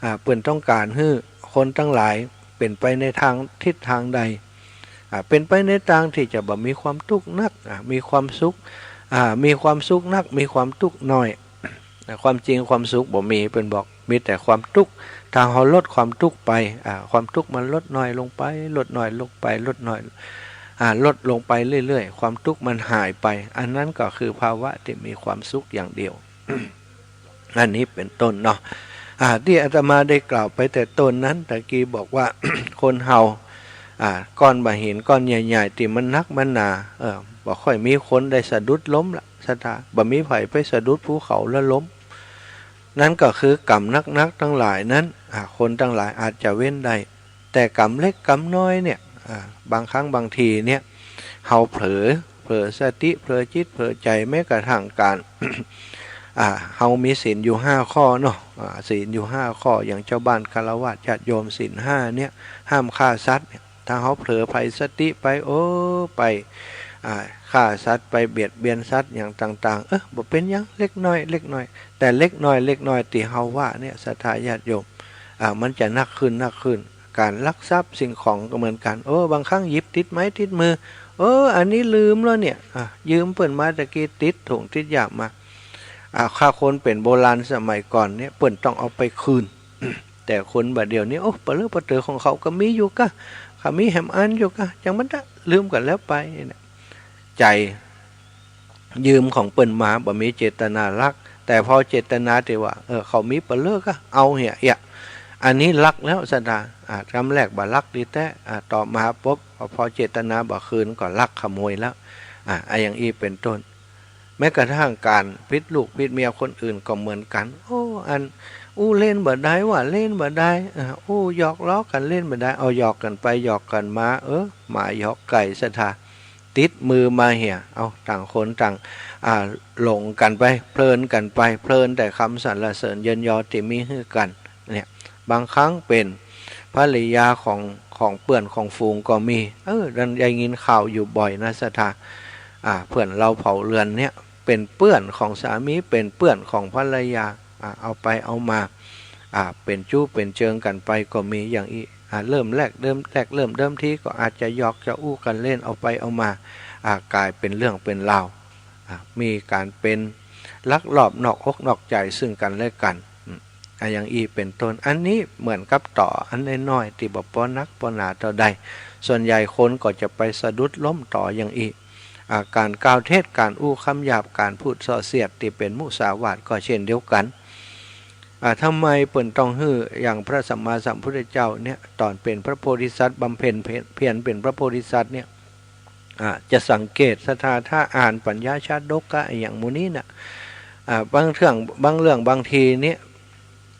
อ่า เปิ้นต้องก๋านหื้อคนตังหลายเป๋นไปในทางทิศทางใด อ่า เป๋นไปในตางตี้จะบ่มีความตุ๊กข์นัก อ่า มีความสุข อ่า มีความสุขนัก มีความตุ๊กข์น้อย อ่า ความจริงความสุขบ่มี เปิ้นบอก มีแต่ความตุ๊กข์ ถ้าเฮาลดความตุ๊กข์ไป อ่า ความตุ๊กข์มันลดน้อยลงไป ลดน้อยลงไป ลดน้อย อ่า ลดลงไปเรื่อยๆ ความตุ๊กข์มันหายไป อันนั้นก็คือภาวะตี้มีความสุขอย่างเดียว อันนี้เป๋นต้นเนาะ อ่า ตี้อาตมาได้กล่าวไปแต่ต้นนั้น ตะกี้บอกว่า คนเฮา อ่า ก้อนบ่าหินก้อนใหญ่ๆ ตี้มันนักมันหนา เออ บ่ค่อยมีคนได้สะดุดล้มละ ศรัทธา บ่มีใผไปสะดุดภูเขาแล้วล้ม นั้นก็คือกรรมนักๆ ตังหลายนั้น อ่า คนตังหลายอาจจะเว้นได้ แต่กรรมเล็กกรรมน้อยเนี่ย อ่า บางครั้งบางทีเนี่ย เฮาเผลอ เผลอสติ เผลอจิต เผลอใจ๋ แม้กระทั่งก๋าน อ่า เฮามีศีลอยู่ห้าข้อเนาะ อ่า ศีลอยู่ห้าข้อ อย่างจาวบ้านฆราวาสญาติโยม ศีลห้าเนี่ย ห้ามฆ่าสัตว์เนี่ย ถ้าเฮาเผลอไผลสติไป เออ ไป อ่า ฆ่าสัตว์ ไปเบียดเบียนสัตว์อย่างต่างๆ เออ บ่เป๋นหยัง เล็กน้อย เล็กน้อย แต่เล็กน้อย เล็กน้อยตี้เฮาว่าเนี่ย ศรัทธาญาติโยม อ่า มันจะหนักขึ้น หนักขึ้น ก๋านลักทรัพย์สิ่งของก็เหมือนกั๋น เออ บางครั้งหยิบติดไม้ติดมือ เออ อันนี้ลืมแล้วเนี่ย อ่ะ ยืมเปิ้นมาตะกี้ ติดถุงติดยามมา อ่ะ ถ้าคนเป๋นโบราณสมัยก่อนเนี่ย เปิ้นต้องเอาไปคืน แต่คนบ่าเดี่ยวนี้ โอ้ ปะเลอะปะเต๋อของเขาก็มีอยู่ก้า เขามีแหมอันอยู่ก้า จั่งมันเต๊อะ ลืมก็แล้วไปเนี่ย ใจ๋ ยืมของเปิ้นมา บ่มีเจตนาลัก แต่พอเจตนาตี้ว่า เออ เขามีปะเลอะก้า เอาเหียเอี้ย อันนี้ลักแล้ว ศรัทธา อ่า กำแรกบ่ลักดีแต๊ อ่า ต่อมาปุ๊บ พอเจตนาบ่คืนก็ลักขโมยแล้ว อ่า อะอย่างอี้เป๋นต้น แม้กระทั่งก๋านผิดลูกผิดเมียคนอื่นก็เหมือนกั๋น โอ้ อัน อู้เล่นบ่ได้ ว่าเล่นบ่ได้ อ่า อู้หยอกล้อกั๋นเล่นบ่ได้ เอาหยอกกั๋นไปหยอกกั๋นมา เออ หมาหยอกไก่ ศรัทธา ติดมือมาเหีย เอา ต่างคนต่าง อ่า หลงกั๋นไป เพลินกั๋นไป เพลินแต่กำสรรเสริญเยินยอตี้มีหื้อกั๋น เนี่ย บางครั้งเป๋นภริยาของ ของเปื้อนของฝูงก็มี เออ ได้ยินข่าวอยู่บ่อยนะ ศรัทธา อ่า เปื้อนเฮาเผ่าเรือนเนี่ย เป๋นเปื้อนของสามี เป๋นเปื้อนของภริยา อ่า เอาไปเอามา อ่า เป๋นจู๊เป๋นเจิงกั๋นไปก็มี อย่างอี้ อ่า เริ่มแรกเริ่ม แรกเริ่มเดิมทีก็อาจจะหยอกจะอู้กั๋นเล่น เอาไปเอามา อ่า ก๋ายเป๋นเรื่องเป๋นราว อ่า มีก๋านเป๋นลักลอบนอกอกนอกใจ๋ซึ่งกั๋นและกั๋น อืม อ่า อย่างอี้เป๋นต้น อันนี้เหมือนกับต่ออันน้อยๆ ตี้บ่ปอนักปอหนาเต้าใด ส่วนใหญ่คนก็จะไปสะดุดล้มต่ออย่างอี้ อ่า ก๋านกล่าวเท็จ ก๋านอู้กำหยาบ ก๋านพูดส่อเสียดตี้เป๋นมุสาวาทก็เช่นเดียวกั๋น อ่า ทำไมเปิ้นต้องหื้อ อย่างพระสัมมาสัมพุทธเจ้าเนี่ย ต๋อนเป๋นพระโพธิสัตว์ บำเพ็ญเพียรเป๋นพระโพธิสัตว์เนี่ย อ่า จะสังเกต ศรัทธา ถ้าอ่านปัญญาชาดกอะ อะหยังหมู่นี้น่ะ อ่า บางเรื่อง บางเรื่องบางทีเนี่ย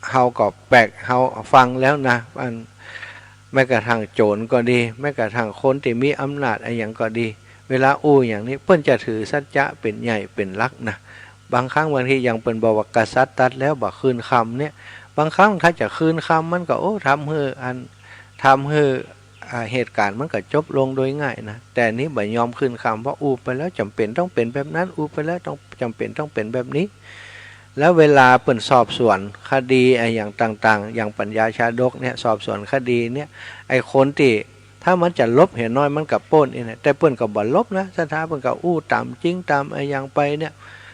เฮาก็แปลก เฮาฟังแล้วนะ อัน แม้กระทั่งโจรก็ดี แม้กระทั่งคนตี้มีอำนาจอะหยังก็ดี เวลาอู้อย่างนี้ เปิ้นจะถือสัจจะเป๋นใหญ่เป๋นหลักนะ บางครั้งบางทีอย่างเปิ้นบอกว่ากษัตริย์ตรัสแล้วบ่คืนคำเนี่ย บางครั้งถ้าจะคืนคำมันก็ โอ้ ทำหื้ออัน ทำหื้อ อ่า เหตุก๋ารณ์มันก็จบลงโดยง่ายนะ แต่นี้บ่ยอมคืนคำ เพราะอู้ไปแล้วจ๋ำเป๋นต้องเป๋นแบบนั้น อู้ไปแล้วต้อง จ๋ำเป๋นต้องเป๋นแบบนี้ แล้วเวลาเปิ้นสอบสวนคดีอะหยังต่างๆ อย่างปัญญาชาดกเนี่ย สอบสวนคดีเนี่ย ไอ้คนตี้ ถ้ามันจะหลบเหียน้อยมันก็ป๊นอี้นะ แต่เปิ้นก็บ่หลบนะ ศรัทธา เปิ้นก็อู้ต๋ามจริงต๋ามอะหยังไปเนี่ย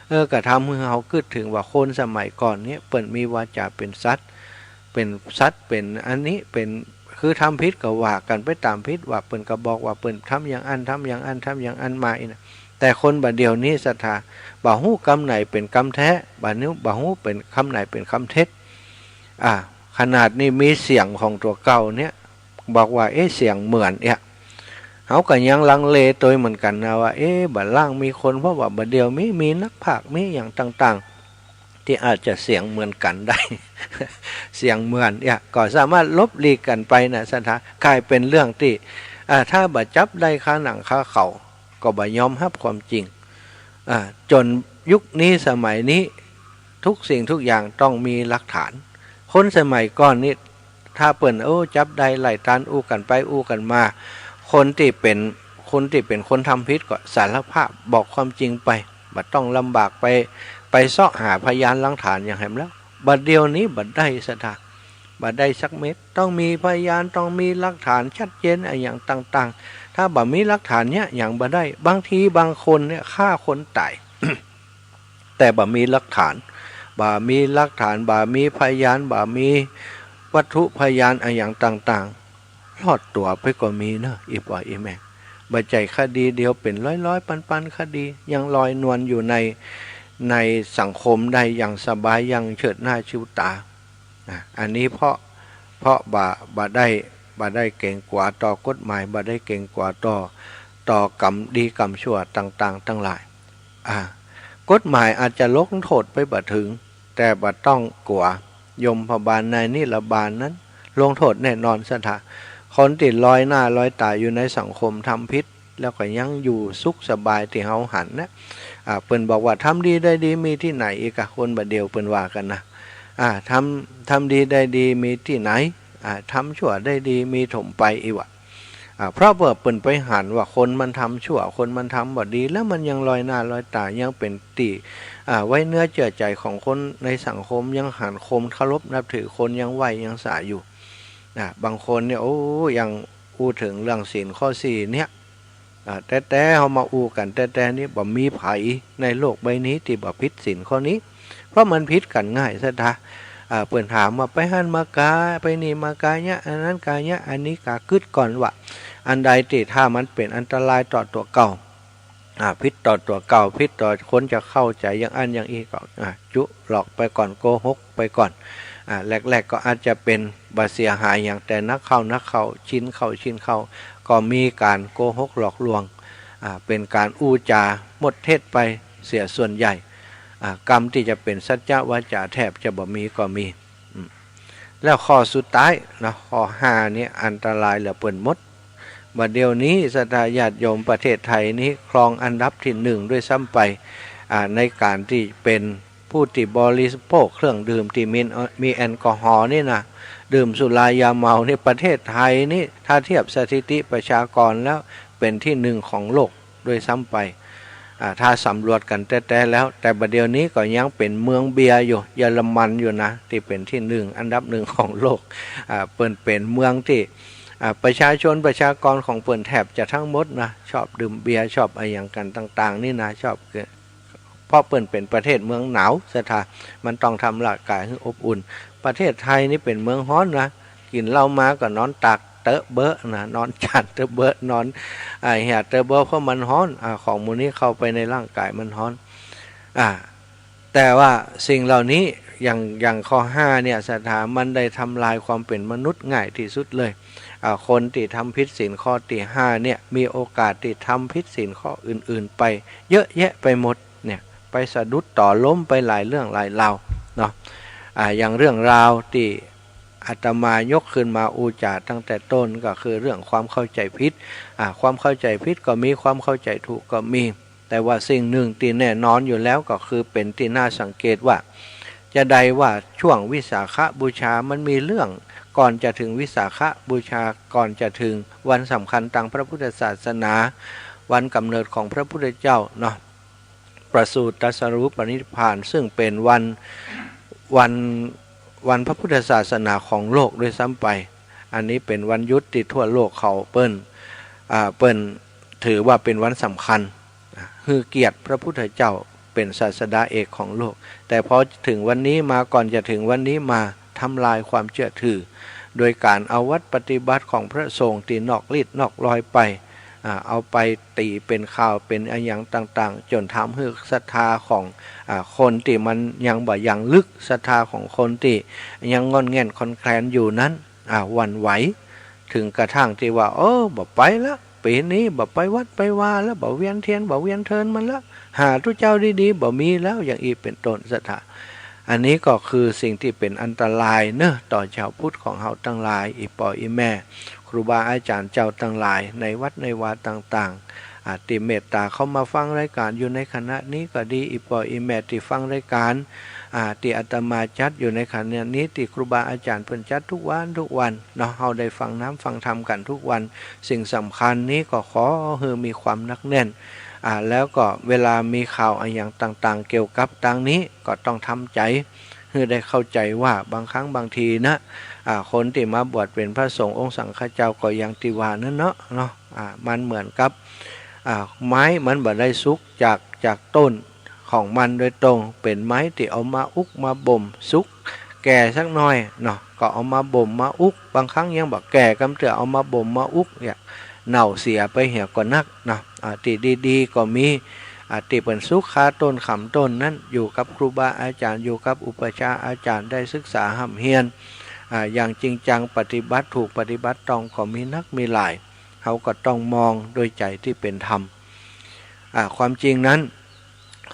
เออ ก็ทำหื้อเฮากึ๊ดเถิงว่าคนสมัยก่อนเนี่ย เปิ้นมีวาจ๋าเป๋นสัตว์ เป๋นสัตว์ เป๋นอันนี้ เป๋น คือทำผิดก็ว่ากั๋นไปต๋ามผิด ว่าเปิ้นก็บอกว่าเปิ้นทำอย่างอั้น ทำอย่างอั้น ทำอย่างอั้นมาอี้นะ แต่คนบ่าเดี่ยวนี้ ศรัทธา บ่ฮู้กำไหนเป๋นกำแต๊ บ่ฮู้ บ่ฮู้เป๋นกำไหนเป๋นกำเท็จ อ่า ขนาดนี้มีเสียงของตั๋วเก่าเนี่ย บอกว่า เอ๊ะ เสียงเหมือนเอี้ย เฮาก็ยังลังเลตวยเหมือนกั๋นนะว่า เอ๊ะ บ่าล่างมีคน เพราะว่าบ่าเดี่ยวมี มีนักพากย์ มีอะหยังต่างๆ ตี้อาจจะเสียงเหมือนกั๋นได้ เสียงเหมือนเอี้ย ก็สามารถหลบหลีกกั๋นไปนะ ศรัทธา ก๋ายเป๋นเรื่องตี้ อ่า ถ้าบ่าจับได้คาหนังคาเขา ก็บ่ยอมฮับความจริง อ่า จ๋นยุคนี้สมัยนี้ ทุกสิ่งทุกอย่างต้องมีหลักฐาน คนสมัยก่อนนี่ ถ้าเปิ้น โอ้ จับได้ไล่ตาน อู้กั๋นไปอู้กั๋นมา คนตี้เป๋น คนตี้เป๋นคนทำผิดก็สารภาพ บอกความจริงไป บ่ต้องลำบากไป ไปเซาะหาพยานหลักฐานอะหยังแหมแล้ว บ่าเดี่ยวนี้บ่ได้ ศรัทธา บ่ได้สักเม็ด ต้องมีพยาน ต้องมีหลักฐานชัดเจนอะหยังต่างๆ ถ้าบ่มีหลักฐานเนี่ย หยังบ่ได้ บางทีบางคนเนี่ยฆ่าคนต๋าย แต่บ่มีหลักฐาน บ่มีหลักฐาน บ่มีพยาน บ่มีวัตถุพยานอะหยังต่างๆ รอดตั๋วไปก็มีเนาะ อี่ป้ออี่แม่ บ่ใจ้คดีเดียว เป๋นร้อยๆ ปันๆ คดี ยังลอยนวลอยู่ใน ในสังคมได้อย่างสบาย อย่างเชิดหน้าชูต๋า นะ อันนี้เพราะ เพราะบ่ บ่ได้ บ่ได้เกรงกั๋วต่อกฎหมาย บ่ได้เกรงกั๋วต่อ ต่อกรรมดีกรรมชั่วต่างๆ ตังหลาย อ่า กฎหมายอาจจะลงโทษไปบ่เถิง แต่บ่ต้องกั๋ว ยมบาลนายนิรบาลนั้นลงโทษแน่นอน ศรัทธา คนตี้ลอยหน้าลอยต๋าอยู่ในสังคมทำผิด แล้วก็ยังอยู่สุขสบายตี้เฮาหันนะ อ่า เปิ้นบอกว่า ทำดีได้ดีมีตี้ไหนอีกอะ คนบ่าเดี่ยวเปิ้นว่ากั๋นนะ อ่า ทำ ทำดีได้ดีมีตี้ไหน อ่า ทำชั่วได้ดีมีถมไป อี้วะ อ่า เพราะว่าเปิ้นไปหันว่าคนมันทำชั่ว คนมันทำบ่ดี แล้วมันยังลอยหน้าลอยต๋า ยังเป๋นตี้ อ่า ไว้เนื้อเจื้อใจ๋ของคนในสังคม ยังหันคนเคารพนับถือ คนยังไหว้ยังสาอยู่ อ่า บางคนเนี่ย โอ้ ยังอู้เถิงเรื่องศีลข้อสี่เนี่ย อ่า แต๊ๆ เฮามาอู้กั๋นแต๊ๆ นี่ บ่มีใผในโลกใบนี้ตี้บ่ผิดศีลข้อนี้ เพราะมันผิดกั๋นง่ายศรัทธา อ่า เปิ้นถามว่า ไปหั้นมากา ไปนี่มากาเยียะ อันนั้นกาเยียะ อันนี้กากึ๊ดก่อนว่า อันใดตี้ถ้ามันเป๋นอันตรายต่อตั๋วเก่า อ่า ผิดต่อตั๋วเก่า ผิดต่อคนจะเข้าใจ๋อย่างอั้นอย่างอี้ก็ อ่า จุหลอกไปก่อน โกหกไปก่อน อ่า แรกๆ ก็อาจจะเป๋นบ่เสียหายหยัง แต่นักเข้านักเข้า ชินเข้าชินเข้า ก็มีก๋านโกหกหลอกลวง อ่า เป๋นก๋านอู้จ๋าหมดเท็จไปเสียส่วนใหญ่ อ่า กำตี้จะเป๋นสัจจวาจาแทบจะบ่มีก็มี อืม แล้วข้อสุดท้ายเนาะ ข้อห้านี่อันตรายเหลือเปิ้นหมด บ่าเดี่ยวนี้ศรัทธาญาติโยม ประเทศไทยนี้ครองอันดับตี้หนึ่งด้วยซ้ำไป อ่า ในก๋านตี้เป๋นผู้ตี้บริโภคเครื่องดื่มตี้มี มีแอลกอฮอล์นี่นะ ดื่มสุรายาเมานี่ ประเทศไทยนี่ถ้าเทียบสถิติประชากรแล้วเป๋นตี้หนึ่งของโลก ด้วยซ้ำไป อ่า ถ้าสำรวจกั๋นแต๊ๆ แล้ว แต่บ่าเดี่ยวนี้ก็ยังเป๋นเมืองเบียร์อยู่ เยอรมันอยู่นะ ตี้เป๋นตี้หนึ่ง อันดับหนึ่งของโลก อ่า เปิ้นเป๋นเมืองตี้ อ่า ประชาชนประชากรของเปิ้นแทบจะทั้งหมดนะ ชอบดื่มเบียร์ ชอบอะหยังกั๋นต่างๆ นี่นะ ชอบ เพราะเปิ้นเป๋นประเทศเมืองหนาวศรัทธา มันต้องทำร่างก๋ายหื้ออบอุ่น ประเทศไทยนี่เป๋นเมืองฮ้อนนะ กิ๋นเหล้ามาก็นอนตากเต๊อะเบอะนะ นอนจานเต๊อะเบอะ นอน อ่า เหี่ยเต๊อะเบอะ เพราะมันฮ้อน อ่า ของหมู่นี้เข้าไปในร่างก๋ายมันฮ้อน อ่า แต่ว่าสิ่งเหล่านี้ อย่าง อย่างข้อห้าเนี่ยศรัทธา มันได้ทำลายความเป๋นมนุษย์ง่ายตี้สุดเลย อ่า คนตี้ทำผิดศีลข้อตี้ห้าเนี่ย มีโอกาสตี้ทำผิดศีลข้ออื่นๆ ไปเยอะแยะไปหมดเนี่ย ไปสะดุดต่อล้มไปหลายเรื่องหลายราวเนาะ อ่า อย่างเรื่องราวตี้ อาตมายกขึ้นมาอู้จ๋าตั้งแต่ต้นก็คือเรื่องความเข้าใจ๋ผิด อ่า ความเข้าใจ๋ผิดก็มี ความเข้าใจ๋ถูกก็มี แต่ว่าสิ่งหนึ่งตี้แน่นอนอยู่แล้วก็คือเป๋นตี้น่าสังเกตว่า จาใดว่าช่วงวิสาขบูชามันมีเรื่อง ก่อนจะถึงวิสาขบูชา ก่อนจะถึงวันสำคัญตางพระพุทธศาสนา วันกำเนิดของพระพุทธเจ้าเนาะ ประสูติตรัสรู้ปรินิพพาน ซึ่งเป๋นวัน วัน วันพระพุทธศาสนาของโลกด้วยซ้ำไป อันนี้เป๋นวันหยุดตี้ทั่วโลกเขาเปิ้น อ่า เปิ้นถือว่าเป๋นวันสำคัญ อ่า หื้อเกียรติพระพุทธเจ้าเป๋นศาสดาเอกของโลก แต่พอเถิงวันนี้มา ก่อนจะเถิงวันนี้มา ทำลายความเจื้อถือ โดยก๋านเอาวัตรปฏิบัติของพระสงฆ์ตี้นอกลีดนอกลอยไป อ่า เอาไปตี๋เป๋นข่าวเป๋นอะหยังต่างๆ จ๋นทำหื้อศรัทธาของ อ่า คนตี้มันยังบ่ยังลึก ศรัทธาของคนตี้ยังง่อนแง่นคลอนแคลนอยู่นั้น อ่า หวั่นไหว เถิงกระทั่งตี้ว่า เออ บ่ไปละ ปี๋นี้บ่ไปวัดไปวาแล้ว บ่เวียนเตียน บ่เวียนเทินมันละ หาตุ๊เจ้าดีๆ บ่มีแล้ว อย่างอี้เป๋นต้นศรัทธา อันนี้ก็คือสิ่งตี้เป๋นอันตรายเนาะ ต่อจาวพุทธของเฮาตังหลาย อี่ป้ออี่แม่ ครูบาอาจ๋ารย์เจ้าตังหลาย ในวัดในวาต่างๆ อ่า ตี้เมตต๋าเข้ามาฟังรายก๋านอยู่ในขณะนี้ก็ดี อี่ป้ออี่แม่ตี้ฟังรายก๋าน อ่า ตี้อาตมาจัดอยู่ในขณะนี้ ตี้ครูบาอาจ๋ารย์เปิ้นจัดกู้วันกู้วันเนาะ เฮาได้ฟังน้ำฟังธรรมกั๋นกู้วัน สิ่งสำคัญนี้ก็ขอหื้อมีความหนักแน่น อ่า แล้วก็เวลามีข่าวอะหยังต่างๆ เกี่ยวกับตางนี้ ก็ต้องทำใจ๋ หื้อได้เข้าใจ๋ว่าบางครั้งบางทีนะ อ่า คนตี้มาบวชเป๋นพระสงฆ์องค์สังฆเจ้าก็อย่างตี้ว่านั้นเนาะ เนาะ อ่า มันเหมือนกับ อ่า ไม้มันบ่ได้สุกจาก จากต้นของมันโดยตรง เป๋นไม้ตี้เอามาอุกมาบ่ม สุกแก่สักหน่อยเนาะ ก็เอามาบ่มมาอุก บางครั้งยังบ่แก่กำเตื้อ เอามาบ่มมาอุกเนี่ย เน่าเสียไปเหียก่อนนักเนาะ อ่า ตี้ดีๆ ก็มี อ่า ตี้เปิ้นสุกคาต้นขำต้นนั้น อยู่กับครูบาอาจ๋ารย์ อยู่กับอุปัชฌาย์อาจ๋ารย์ ได้ศึกษาฮ่ำเฮียน อ่า อย่างจริงจัง ปฏิบัติถูกปฏิบัติต้องก็มีนักมีหลาย เฮาก็ต้องมองด้วยใจ๋ตี้เป๋นธรรม อ่า ความจริงนั้น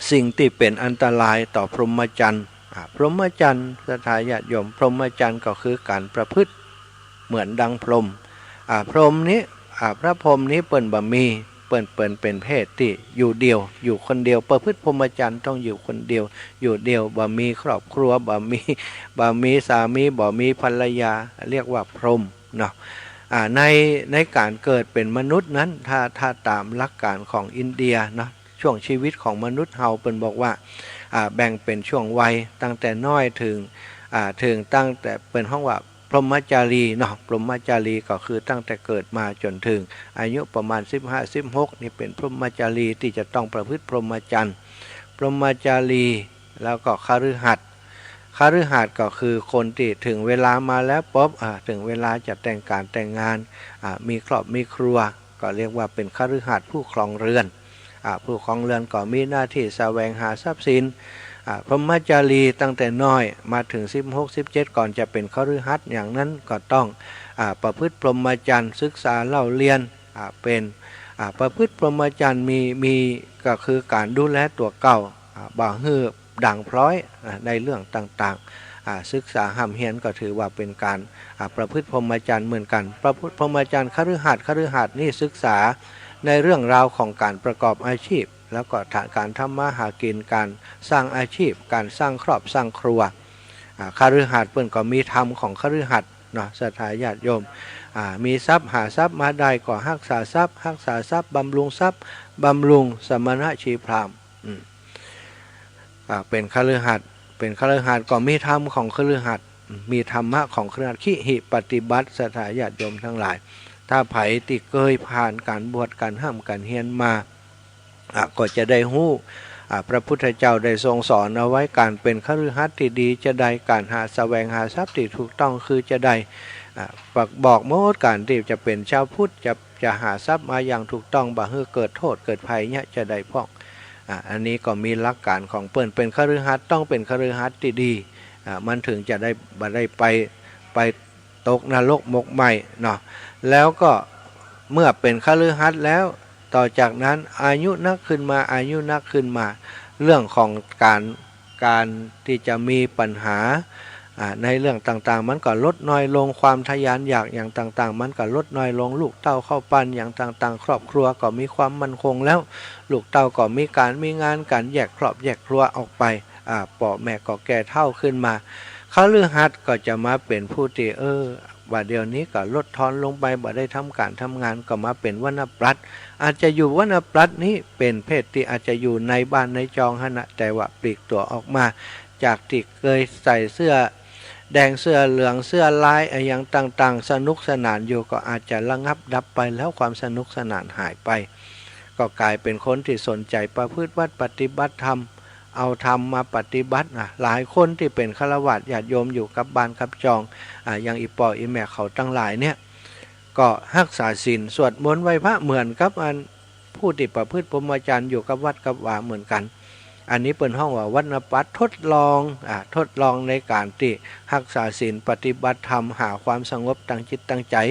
สิ่งตี้เป๋นอันตรายต่อพรหมจรรย์ อ่า พรหมจรรย์ ศรัทธาญาติโยม พรหมจรรย์ก็คือก๋านประพฤติเหมือนดังพรหม อ่า พรหมนี้ อ่า พระพรหมนี้เปิ้นบ่มี ปิ้น ปิ้นเป๋นเพศตี้อยู่เดี่ยว อยู่คนเดียว ประพฤติพรหมจรรย์ต้องอยู่คนเดียว อยู่เดี่ยว บ่มีครอบครัว บ่มี บ่มีสามี บ่มีภรรยา เรียกว่าพรหมเนาะ อ่า ใน ในก๋านเกิดเป๋นมนุษย์นั้น ถ้า ถ้าต๋ามหลักก๋านของอินเดียเนาะ ช่วงชีวิตของมนุษย์เฮาเปิ้นบอกว่า อ่า แบ่งเป๋นช่วงวัยตั้งแต่น้อยเถิง อ่า เถิงตั้งแต่เปิ้นฮ้องว่าพรหมจารีเนาะ พรหมจารีก็คือตั้งแต่เกิดมาจ๋นเถิงอายุประมาณสิบห้า สิบหก นี่เป๋นพรหมจารีตี้จะต้องประพฤติพรหมจรรย์ พรหมจารี แล้วก็คฤหัสถ์ คฤหัสถ์ก็คือคนตี้เถิงเวลามาแล้วปุ๊บ อ่า เถิงเวลาจะแต่งก๋านแต่งงาน อ่า มีครอบมีครัว ก็เรียกว่าเป๋นคฤหัสถ์ผู้ครองเรือน อ่า ผู้ครองเรือนก็มีหน้าตี้แสวงหาทรัพย์สิน อ่า พรหมจารีตั้งแต่น้อยมาเถิงสิบหก สิบเจ็ด ก่อนจะเป๋นคฤหัสถ์อย่างนั้นก็ต้อง อ่า ประพฤติพรหมจรรย์ ศึกษาเล่าเรียน อ่า เป๋น อ่า ประพฤติพรหมจรรย์มี มี ก็คือก๋านดูแลตั๋วเก่า อ่า บ่หื้อด่างพร้อย อ่า ในเรื่องต่างๆ อ่า ศึกษาฮ่ำเฮียนก็ถือว่าเป๋นก๋าน อ่า ประพฤติพรหมจรรย์เหมือนกั๋น ประพฤติพรหมจรรย์คฤหัสถ์ คฤหัสถ์นี่ศึกษาในเรื่องราวของก๋านประกอบอาชีพ แล้วก็ก๋านทำมาหากิ๋น ก๋านสร้างอาชีพ ก๋านสร้างครอบสร้างครัว อ่า คฤหัสถ์เปิ้นก็มีธรรมของคฤหัสถ์เนาะ ศรัทธาญาติโยม อ่า มีทรัพย์ หาทรัพย์มาได้ก็ฮักษาทรัพย์ ฮักษาทรัพย์ บำรุงทรัพย์ บำรุงสมณชีพราหมณ์ อืม อ่า เป๋นคฤหัสถ์ เป๋นคฤหัสถ์ก็มีธรรมของคฤหัสถ์ มีธรรมะของคฤหัสถ์ คิหิปฏิบัติ ศรัทธาญาติโยมตังหลาย ถ้าใผตี้เกยผ่านก๋านบวช ก๋านฮ่ำก๋านเฮียนมา อ่ะ ก็จะได้ฮู้ อ่ะ พระพุทธเจ้าได้ทรงสอนเอาไว้ ก๋านเป๋นคฤหัสถ์ตี้ดีจาใด ก๋านหา แสวงหาทรัพย์ตี้ถูกต้องคือจาใด อ่ะ บอกหมด ก๋านตี้จะเป๋นชาวพุทธ จะ จะหาทรัพย์มาอย่างถูกต้อง บ่หื้อเกิดโทษเกิดภัยเยียะจาใดพ่อง อ่ะ อันนี้ก็มีหลักก๋านของเปิ้น เป๋นคฤหัสถ์ต้องเป๋นคฤหัสถ์ตี้ดี อ่ะ มันเถิงจะได้ บ่ได้ไป ไป ตกนรกหมกไหม้เนาะ แล้วก็เมื่อเป๋นคฤหัสถ์แล้ว ต่อจากนั้นอายุนักขึ้นมา อายุนักขึ้นมา เรื่องของก๋าน ก๋านตี้จะมีปัญหา อ่า ในเรื่องต่างๆ มันก็ลดน้อยลง ความทะยานอยากอย่างต่างๆ มันก็ลดน้อยลง ลูกเต้าเข้าปั้นอย่างต่างๆ ครอบครัวก็มีความมั่นคงแล้ว ลูกเต้าก็มีก๋านมีงานกั๋น แยกครอบแยกครัวออกไป อ่า ป้อแม่ก็แก่เฒ่าขึ้นมา คฤหัสถ์ก็จะมาเป๋นผู้ตี้ เออ ว่าเดี๋ยวนี้ก็ลดทอนลงไป บ่ได้ทำก๋านทำงาน ก็มาเป๋นวณปัตย์ อาจจะอยู่วณปัตย์นี้เป๋นเพศตี้อาจจะอยู่ในบ้านในจองหั้นนะ แต่ว่าปลีกตั๋วออกมา จากตี้เกยใส่เสื้อแดง เสื้อเหลือง เสื้อลายอะหยังต่างๆ สนุกสนานอยู่ ก็อาจจะระงับดับไปแล้ว ความสนุกสนานหายไป ก็ก๋ายเป๋นคนตี้สนใจ๋ประพฤติวัตรปฏิบัติธรรม เอาธรรมมาปฏิบัตินะ หลายคนตี้เป๋นฆราวาสญาติโยมอยู่กับบ้านกับจอง อ่า อย่างอี่ป้ออี่แม่เขาตังหลายเนี่ย ก็ฮักษาศีล สวดมนต์ไหว้พระเหมือนกับอันผู้ตี้ประพฤติพรหมจรรย์อยู่กับวัดกับวาเหมือนกั๋น อันนี้เปิ้นฮ้องว่าวณปัตย์ ทดลอง อ่า ทดลองในก๋านตี้ฮักษาศีลปฏิบัติธรรม หาความสงบตั้งจิตตั้งใจ๋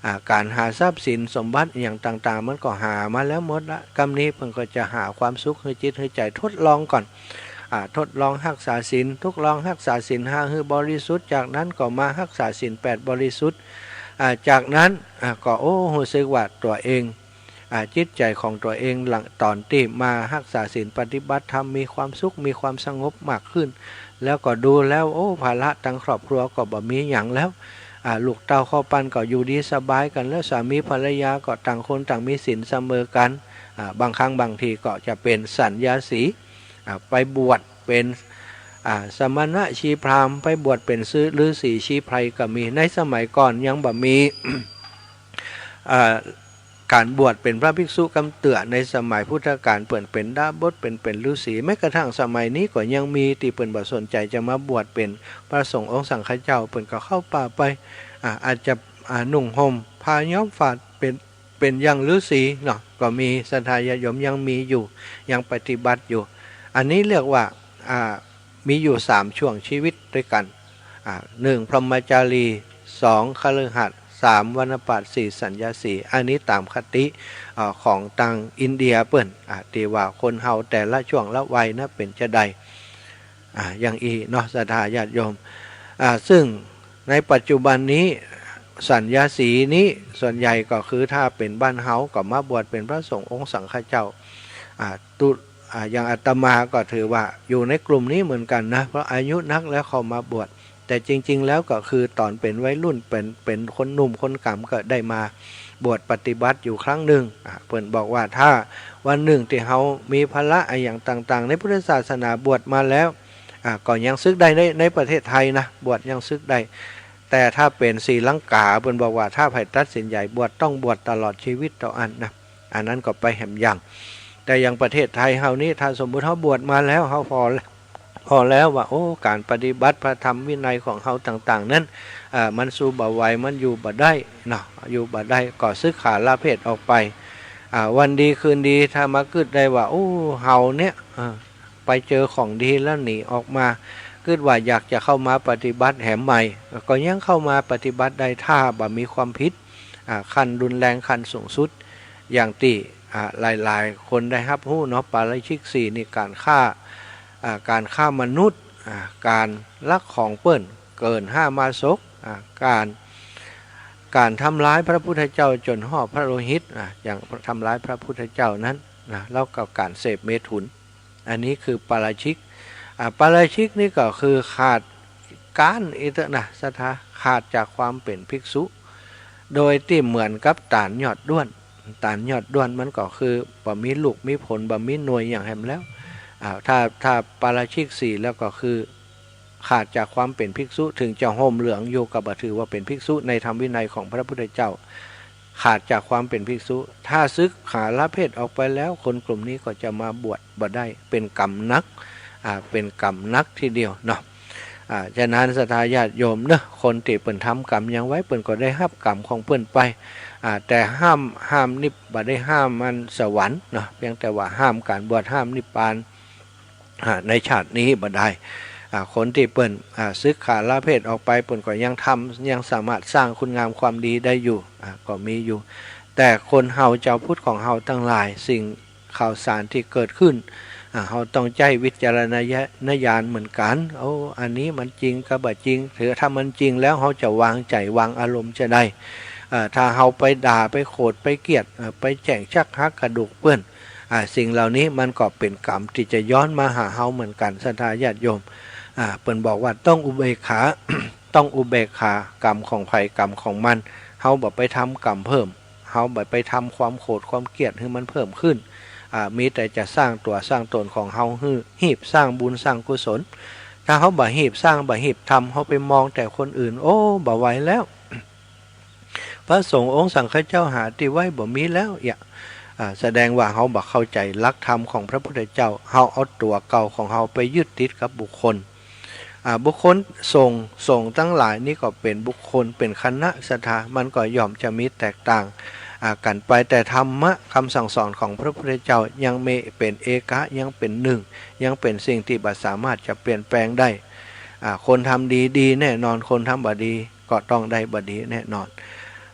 อ่า ก๋านหาทรัพย์สินสมบัติอะหยังต่างๆ มันก็หามาแล้วหมดละ กำนี้เปิ้นก็จะหาความสุขหื้อจิตหื้อใจ๋ ทดลองก่อน อ่า ทดลองฮักษาศีล ทดลองฮักษาศีลห้าหื้อบริสุทธิ์ จากนั้นก็มาฮักษาศีลแปดบริสุทธิ์ อ่า จากนั้น อ่า ก็ โอ้ ฮู้สึกว่าตั๋วเอง อ่า จิตใจ๋ของตั๋วเองหลัง ต๋อนตี้มาฮักษาศีลปฏิบัติธรรม มีความสุข มีความสงบมากขึ้น แล้วก็ดูแล้ว โอ้ ภาระตังครอบครัวก็บ่มีหยังแล้ว อ่า ลูกเต้าเข้าปั้นก็อยู่ดีสบายกั๋นแล้ว สามีภรรยาก็ต่างคนต่างมีศีลเสมอกั๋น อ่า บางครั้งบางทีก็จะเป๋นสัญญาสี อ่า ไปบวชเป๋น อ่า สมณชีพราหมณ์ ไปบวชเป๋นฤๅ- ฤๅษีชีไพรก็มี ในสมัยก่อนยังบ่มี อ่า ก๋านบวชเป๋นพระภิกษุกำเตื้อ ในสมัยพุทธกาลเปิ้นเป๋นดาบส เป๋น เป๋นฤๅษี แม้กระทั่งสมัยนี้ก็ยังมีตี้เปิ้นบ่สนใจ๋จะมาบวชเป๋นพระสงฆ์องค์สังฆเจ้า เปิ้นก็เข้าป่าไป อ่า อาจจะ อ่า นุ่งห่มผ้าย้อมฝาดเป๋น เป๋นอย่างฤๅษีเนาะ ก็มี ศรัทธาญาติโยมยังมีอยู่ ยังปฏิบัติอยู่ อันนี้เรียกว่า อ่า มีอยู่สามช่วงชีวิตด้วยกั๋น อ่า หนึ่ง พรหมจารี สอง คฤหัสถ์ สาม วณปัตย์ สี่ สัญญาสี อันนี้ต๋ามคติ อ่า ของตางอินเดียเปิ้น อ่า ตี้ว่าคนเฮาแต่ละช่วงละวัยนะเป๋นจาใด อ่า อย่างอี้เนาะ ศรัทธาญาติโยม อ่า ซึ่งในปัจจุบันนี้ สัญญาสีนี้ส่วนใหญ่ก็คือถ้าเป๋นบ้านเฮาก็มาบวชเป๋นพระสงฆ์องค์สังฆเจ้า อ่า ตุ อ่า อย่างอาตมาก็ถือว่าอยู่ในกลุ่มนี้เหมือนกั๋นนะ เพราะอายุนักแล้วเข้ามาบวช แต่จริงๆ แล้วก็คือต๋อนเป๋นวัยรุ่น เป๋น เป๋นคนหนุ่มคนก๋ำก็ได้มาบวชปฏิบัติอยู่ครั้งนึ่ง อ่า เปิ้นบอกว่าถ้าวันนึ่งตี้เฮามีภาระอะหยังต่างๆ ในพุทธศาสนาบวชมาแล้ว อ่า ก็ยังสึกได้ใน ในประเทศไทยนะ บวชยังสึกได้ แต่ถ้าเป๋นศรีลังกา เปิ้นบอกว่าถ้าใผตัดสินใจ๋บวชต้องบวชตลอดชีวิตเต้าอั้นนะ อันนั้นก็ไปแหมยัง แต่อย่างประเทศไทยเฮานี้ ถ้าสมมุติเฮาบวชมาแล้ว เฮาผ่อ ผ่อแล้วว่า โอ้ ก๋านปฏิบัติพระธรรมวินัยของเฮาต่างๆ นั้น อ่า มันสู้บ่ไหว มันอยู่บ่ได้เนาะ อยู่บ่ได้ ก็สึกขาลาเพศออกไป อ่า วันดีคืนดีถ้ามากึ๊ดได้ว่า โอ้ เฮาเนี่ย เออ ไปเจอของดีแล้วหนีออกมา กึ๊ดว่าอยากจะเข้ามาปฏิบัติแหมใหม่ ก็ยังเข้ามาปฏิบัติได้ ถ้าบ่มีความผิด อ่า ขั้นรุนแรง ขั้นสูงสุด อย่างตี้ อ่า หลายๆ คนได้ฮับฮู้เนาะ ปาราชิกสี่นี่ก๋านฆ่า อ่า ก๋านฆ่ามนุษย์ อ่า ก๋านลักของเปิ้นเกิ๋นห้ามาศก อ่า ก๋าน ก๋านทำร้ายพระพุทธเจ้าจ๋นห่อพระโลหิต อ่า อย่างทำร้ายพระพุทธเจ้านั้นนะ แล้วก็ก๋านเสพเมถุน อันนี้คือปาราชิก อ่า ปาราชิกนี่ก็คือขาด ก๊านอี้เต๊อะนะ ศรัทธา ขาดจากความเป๋นภิกษุ โดยตี้เหมือนกับต๋าลยอดด้วน ต๋าลยอดด้วนมันก็คือบ่มีลูกมีผล บ่มีหน่วยอะหยังแหมแล้ว อ่า ถ้า ถ้าปาราชิกสี่แล้วก็คือขาดจากความเป๋นภิกษุ ถึงจะห่มเหลืองอยู่ก็บ่ถือว่าเป๋นภิกษุในธรรมวินัยของพระพุทธเจ้า ขาดจากความเป๋นภิกษุ ถ้าสึกขาลาเพศออกไปแล้ว คนกลุ่มนี้ก็จะมาบวชบ่ได้ เป๋นกรรมหนัก อ่า เป๋นกรรมหนักทีเดียวเนาะ อ่า ฉะนั้นศรัทธาญาติโยมเนาะ คนตี้เปิ้นทำกรรมหยังไว้ เปิ้นก็ได้ฮับกรรมของเปิ้นไป อ่า แต่ห้าม ห้ามนิพ บ่ได้ห้ามอันสวรรค์เนาะ เพียงแต่ว่าห้ามก๋านบวช ห้ามนิพพาน อ่า ในชาตินี้บ่ได้ อ่า คนตี้เปิ้น อ่า สึกขาลาเพศออกไป เปิ้นก็ยังทำ ยังสามารถสร้างคุณงามความดีได้อยู่ อ่า ก็มีอยู่ แต่คนเฮาจาวพุทธของเฮาตังหลาย สิ่งข่าวสารตี้เกิดขึ้น อ่า เฮาต้องใจ๊วิจารณญาณเหมือนกั๋น โอ้ อันนี้มันจริงกาบ่จริง ถือถ้ามันจริงแล้วเฮาจะวางใจ๋วางอารมณ์จาใด อ่า ถ้าเฮาไปด่า ไปโขด ไปเกลียด อ่า ไปแจ้งชักหักกระดูกเปิ้น อ่า สิ่งเหล่านี้มันก็เป๋นกรรมตี้จะย้อนมาหาเฮาเหมือนกั๋น ศรัทธาญาติโยม อ่า เปิ้นบอกว่าต้องอุเบกขา ต้องอุเบกขากรรมของใผกรรมของมัน เฮาบ่ไปทำกรรมเพิ่ม เฮาบ่ไปทำความโขดความเกลียดหื้อมันเพิ่มขึ้น อ่า มีแต่จะสร้างตั๋วสร้างต๋นของเฮาหื้อ ฮีบสร้างบุญสร้างกุศล ถ้าเฮาบ่ฮีบสร้างบ่ฮีบทำ เฮาไปมองแต่คนอื่น โอ้ บ่ไหวแล้ว พระสงฆ์องค์สังฆเจ้าหาตี้ไว้บ่มีแล้ว เอียะ อ่า แสดงว่าเฮาบ่เข้าใจ๋หลักธรรมของพระพุทธเจ้า เฮาเอาตั๋วเก่าของเฮาไปยึดติดกับบุคคล อ่า บุคคลสงฆ์ สงฆ์ตังหลายนี่ก็เป๋นบุคคล เป๋นคณะศรัทธา มันก็ย่อมจะมีแตกต่าง อ่า กั๋นไป แต่ธรรมะกำสั่งสอนของพระพุทธเจ้ายังมีเป๋นเอกะ ยังเป๋นหนึ่ง ยังเป๋นสิ่งตี้บ่สามารถจะเปลี่ยนแปลงได้ อ่า คนทำดีดีแน่นอน คนทำบ่ดีก็ต้องได้บ่ดีแน่นอน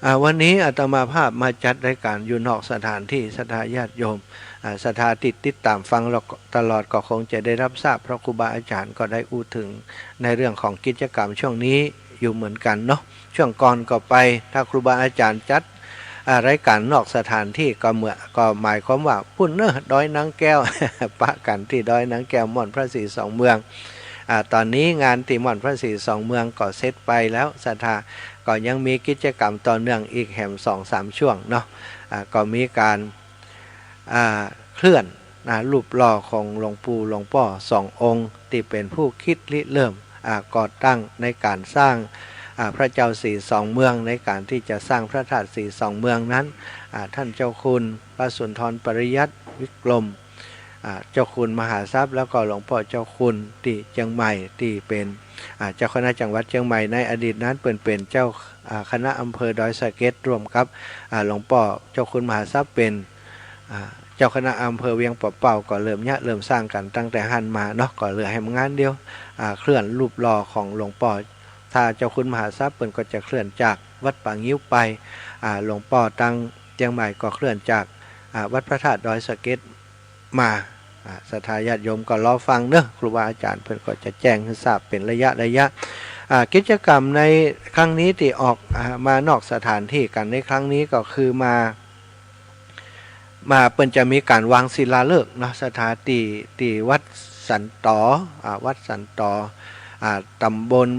อ่า วันนี้อาตมาภาพมาจัดรายการอยู่นอกสถานตี้ ศรัทธาญาติโยม อ่า ศรัทธาตี้ติดต๋ามฟังตลอดก็คงจะได้รับทราบ เพราะครูบาอาจ๋ารย์ก็ได้อู้เถิงในเรื่องของกิจกรรมช่วงนี้อยู่เหมือนกั๋นเนาะ ช่วงก่อนก็ไป ถ้าครูบาอาจ๋ารย์จัด อ่า รายการนอกสถานตี้ก็เหมือน ก็หมายความว่าปุ้นเนาะ ดอยนางแก้ว ปะกั๋นตี้ดอยนางแก้ว ม่อนพระศรีสองเมือง อ่า ต๋อนนี้งานตี้ม่อนพระศรีสองเมืองก็เสร็จไปแล้ว ศรัทธา ก็ยังมีกิจกรรมต่อเนื่องอีกแหมสองสามช่วงเนาะ อ่า ก็มีก๋าน อ่า เคลื่อน อ่า รูปหล่อของหลวงปู่หลวงป้อสององค์ ตี้เป๋นผู้คิดริเริ่ม อ่า ก่อตั้งในก๋านสร้าง อ่า พระเจ้าศรีสองเมือง ในก๋านตี้จะสร้างพระธาตุศรีสองเมืองนั้น อ่า ท่านเจ้าคุณพระสุนทรปริยัติวิกรม อ่า เจ้าคุณมหาทรัพย์ แล้วก็หลวงป้อเจ้าคุณตี้เจียงใหม่ ตี้เป๋น อ่า เจ้าคณะจังหวัดเจียงใหม่ ในอดีตนั้นเปิ้นเป๋นเจ้า อ่า คณะอำเภอดอยสะเก็ด ร่วมกับ อ่า หลวงป้อเจ้าคุณมหาทรัพย์เป๋น อ่า เจ้าคณะอำเภอเวียงป่าเป้า ก็เริ่มเยียะเริ่มสร้างกั๋นตั้งแต่หั้นมาเนาะ ก็เหลือแหมงานเดียว อ่า เคลื่อนรูปหล่อของหลวงป้อ ถ้าเจ้าคุณมหาทรัพย์เปิ้นก็จะเคลื่อนจากวัดป่างิ้วไป อ่า หลวงป้อตังเจียงใหม่ก็เคลื่อนจาก อ่า วัดพระธาตุดอยสะเก็ดมา อ่า ศรัทธาญาติโยมก็รอฟังเนาะ ครูบาอาจ๋ารย์เปิ้นก็จะแจ้งหื้อทราบเป๋นระยะระยะ อ่า กิจกรรมในครั้งนี้ตี้ออก อ่า มานอกสถานตี้กั๋นในครั้งนี้ก็คือมา มา เปิ้นจะมีก๋านวางศิลาฤกษ์เนาะ ศรัทธา ตี้ ตี้วัดสันตอ อ่า วัดสันตอ อ่า ต๋ำบล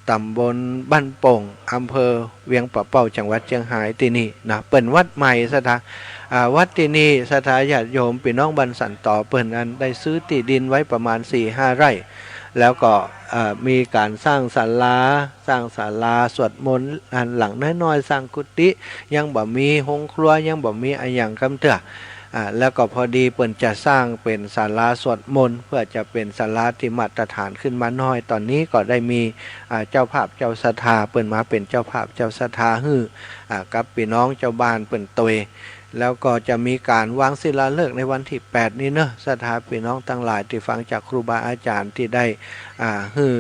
ต๋ำบลบ้านโป่ง อำเภอเวียงป่าเป้า จังหวัดเจียงฮายตี้นี่เนาะ เปิ้นวัดใหม่ ศรัทธา อ่า วัดตี้นี่ ศรัทธาญาติโยม ปี้น้องบ้านสันตอ เปิ้นอันได้ซื้อตี้ดินไว้ประมาณสี่ห้าไร่ แล้วก็ เอ่อ มีก๋านสร้างศาลา สร้างศาลาสวดมนต์ อันหลังน้อยๆ สร้างกุฏิ ยังบ่มีโฮงครัว ยังบ่มีอะหยังกำเตื้อ อ่า แล้วก็พอดีเปิ้นจะสร้างเป๋นศาลาสวดมนต์ เพื่อจะเป๋นศาลาตี้มาตรฐานขึ้นมาหน้อย ต๋อนนี้ก็ได้มี อ่า เจ้าภาพเจ้าศรัทธา เปิ้นมาเป๋นเจ้าภาพเจ้าศรัทธาหื้อ อ่า กับปี้น้องจาวบ้านเปิ้นตวย แล้วก็จะมีก๋านวางศิลาฤกษ์ในวันตี้แปดนี้เนาะ ศรัทธาปี้น้องตังหลายตี้ฟังจากครูบาอาจ๋ารย์ตี้ได้ อ่า หื้อ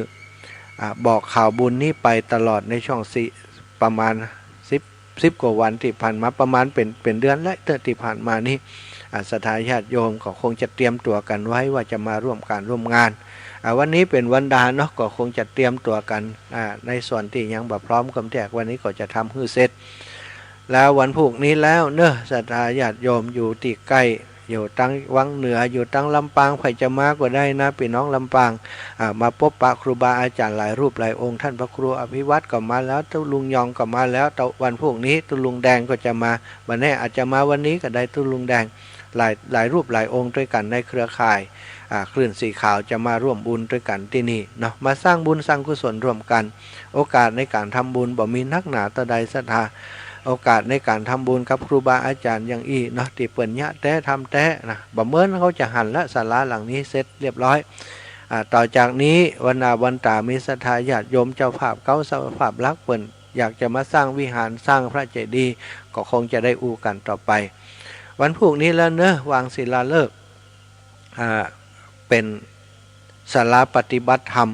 อ่า บอกข่าวบุญนี้ไปตลอดในช่วงสี่ ประมาณสิบ สิบกว่าวันตี้ผ่านมา ประมาณเป๋น เป๋นเดือนแล้วเตื้อตี้ผ่านมานี้ อ่า ศรัทธาญาติโยมก็คงจะเตรียมตั๋วกั๋นไว้ว่าจะมาร่วมก๋านร่วมงาน อ่า วันนี้เป๋นวันดาเนาะ ก็คงจะเตรียมตั๋วกั๋น อ่า ในส่วนตี้ยังบ่พร้อมกำแจก วันนี้ก็จะทำหื้อเสร็จ แล้ววันพูกนี้แล้วเนาะ ศรัทธาญาติโยมอยู่ตี้ใก้ อยู่ตังวังเหนือ อยู่ตังลำปาง ใผจะมาก็ได้นะ ปี้น้องลำปาง อ่า มาปบปะครูบาอาจ๋ารย์หลายรูปหลายองค์ ต้านพระครูอภิวัฒน์ก็มาแล้ว ตุ๊ลุงยองก็มาแล้ว แต่วันพูกนี้ตุ๊ลุงแดงก็จะมา บ่แน่อาจจะมาวันนี้ก็ได้ ตุ๊ลุงแดง หลาย หลายรูปหลายองค์ตวยกั๋นในเครือข่าย อ่า คลื่นสีขาวจะมาร่วมบุญตวยกั๋นตี้นี่เนาะ มาสร้างบุญสร้างกุศลร่วมกั๋น โอกาสในก๋านทำบุญบ่มีนักหนาเต้าใด ศรัทธา โอกาสในก๋านทำบุญกับครูบาอาจ๋ารย์อย่างอี้เนาะ ตี้เปิ้นเยียะแต๊ทำแต๊นะ บ่เมินเขาจะหันละ ศาลาหลังนี้เสร็จเรียบร้อย อ่า ต่อจากนี้วันหน้าวันต๋ามีศรัทธาญาติโยมเจ้าภาพเก๊า เจ้าภาพหลักเปิ้นอยากจะมาสร้างวิหารสร้างพระเจดีย์ ก็คงจะได้อู้กั๋นต่อไป วันพูกนี้แล้วเนาะ วางศิลาฤกษ์ อ่า เป๋นศาลาปฏิบัติธรรม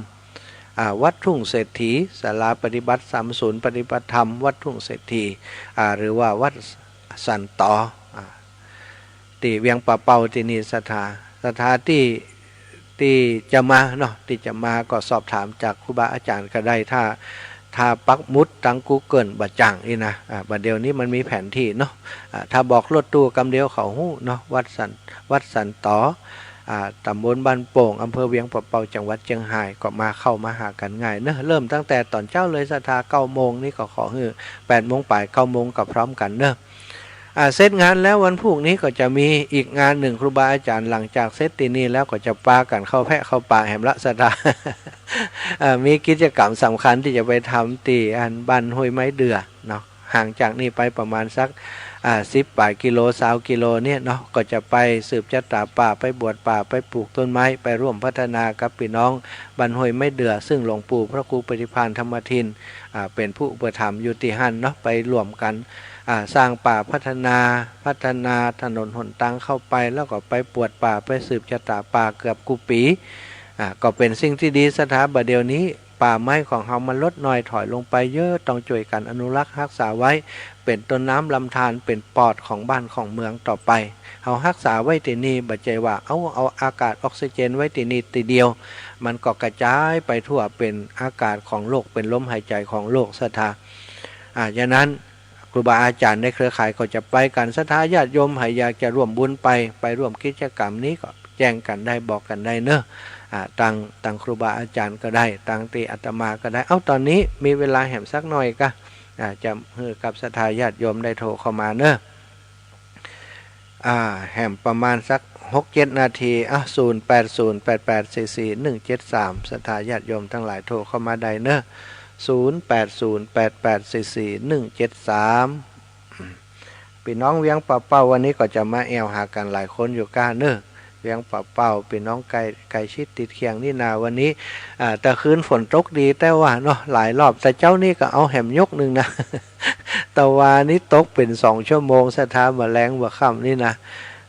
อ่า วัดทุ่งเศรษฐี ศาลาปฏิบัติธรรม ศูนย์ปฏิบัติธรรมวัดทุ่งเศรษฐี อ่า หรือว่าวัดสันตอ อ่า ตี้เวียงป่าเป้าตี้นี่ ศรัทธา ศรัทธาตี้ ตี้จะมาเนาะ ตี้จะมาก็สอบถามจากครูบาอาจ๋ารย์ก็ได้ ถ้า ถ้าปักหมุดตังกูเกิลบ่จ่างอี้นะ อ่า บ่าเดี่ยวนี้มันมีแผนที่เนาะ อ่า ถ้าบอกรถตู้กำเดียวเขาฮู้เนาะ วัดสัน วัดสันตอ อ่า ต๋ำบลบ้านโป่ง อำเภอเวียงป่าเป้า จังหวัดเจียงฮาย ก็มาเข้ามาหากั๋นง่ายเนาะ เริ่มตั้งแต่ต๋อนเจ๊าเลย ศรัทธา เก้าโมงนี้ก็ขอหื้อ แปดโมงป๋าย เก้าโมงก็พร้อมกั๋นเนาะ อ่า เสร็จงานแล้ววันพูกนี้ก็จะมีอีกงานนึ่ง ครูบาอาจ๋ารย์หลังจากเสร็จตี้นี่แล้วก็จะปากั๋นเข้าแพะเข้าป่าแหมละ ศรัทธา อ่า มีกิจกรรมสำคัญตี้จะไปทำตี้อันบ้านห้วยไม้เดือเนาะ ห่างจากนี่ไปประมาณสัก อ่า สิบป๋ายกิโล ซาวกิโลเนี่ยเนาะ ก็จะไปสืบจะต๋าป่า ไปบวชป่า ไปปลูกต้นไม้ ไปร่วมพัฒนากับปี้น้องบ้านห้วยไม้เดือ ซึ่งหลวงปู่พระครูปฏิภาณธรรมทิน อ่า เป๋นผู้อุปถัมภ์อยู่ตี้หั้นเนาะ ไปร่วมกั๋น อ่า สร้างป่าพัฒนา พัฒนาถนนหนตางเข้าไป แล้วก็ไปปวดป่า ไปสืบจะต๋าป่าเกือบกู้ปี๋ อ่า ก็เป๋นสิ่งตี้ดี ศรัทธา บ่าเดี่ยวนี้ป่าไม้ของเฮามันลดน้อยถอยลงไปเยอะ ต้องจ้วยกั๋นอนุรักษ์ฮักษาไว้ เป๋นต้นน้ำลำธาร เป๋นปอดของบ้านของเมืองต่อไป เฮาฮักษาไว้ตี้นี่ บ่ใจ้ว่าเอา เอาอากาศออกซิเจนไว้ตี้นี่ตี้เดียว มันก็กระจายไปทั่ว เป๋นอากาศของโลก เป๋นลมหายใจ๋ของโลก ศรัทธา อ่า ฉะนั้น ครูบาอาจ๋ารย์ในเครือข่ายก็จะไปกั๋น ศรัทธาญาติโยมใผอยากจะร่วมบุญไป ไปร่วมกิจกรรมนี้ก็แจ้งกั๋นได้ บอกกั๋นได้เนาะ อ่า ตัง ตังครูบาอาจ๋ารย์ก็ได้ ตังตี้อาตมาก็ได้ เอ้า ต๋อนนี้มีเวลาแหมสักหน่อยกา อ่า จะหื้อกับศรัทธาญาติโยมได้โทรเข้ามาเนาะ อ่า แหมประมาณสักหกเจ็ดนาที อ่ะ ศูนย์แปดศูนย์แปดแปดสี่สี่หนึ่งเจ็ดสาม ศรัทธาญาติโยมตังหลายโทรเข้ามาได้เนาะ ศูนย์แปดศูนย์แปดแปดสี่สี่หนึ่งเจ็ดสาม ปี้น้องเวียงป่าเป้าวันนี้ก็จะมาแอ่วหากั๋นหลายคนอยู่ก้าเนาะ เวียงป่าเป้า ปี้น้องใก้ ใก้ชิดติดเคียงนี่นา วันนี้ อ่า ตะคืนฝนตกดีแต๊ว่าเนาะ หลายรอบ แต่เจ๊านี้ก็เอาแหมยกนึ่งนะ ตะวานี้ตกเป๋นสองชั่วโมง ศรัทธา บ่าแลงบ่าค่ำนี่นะ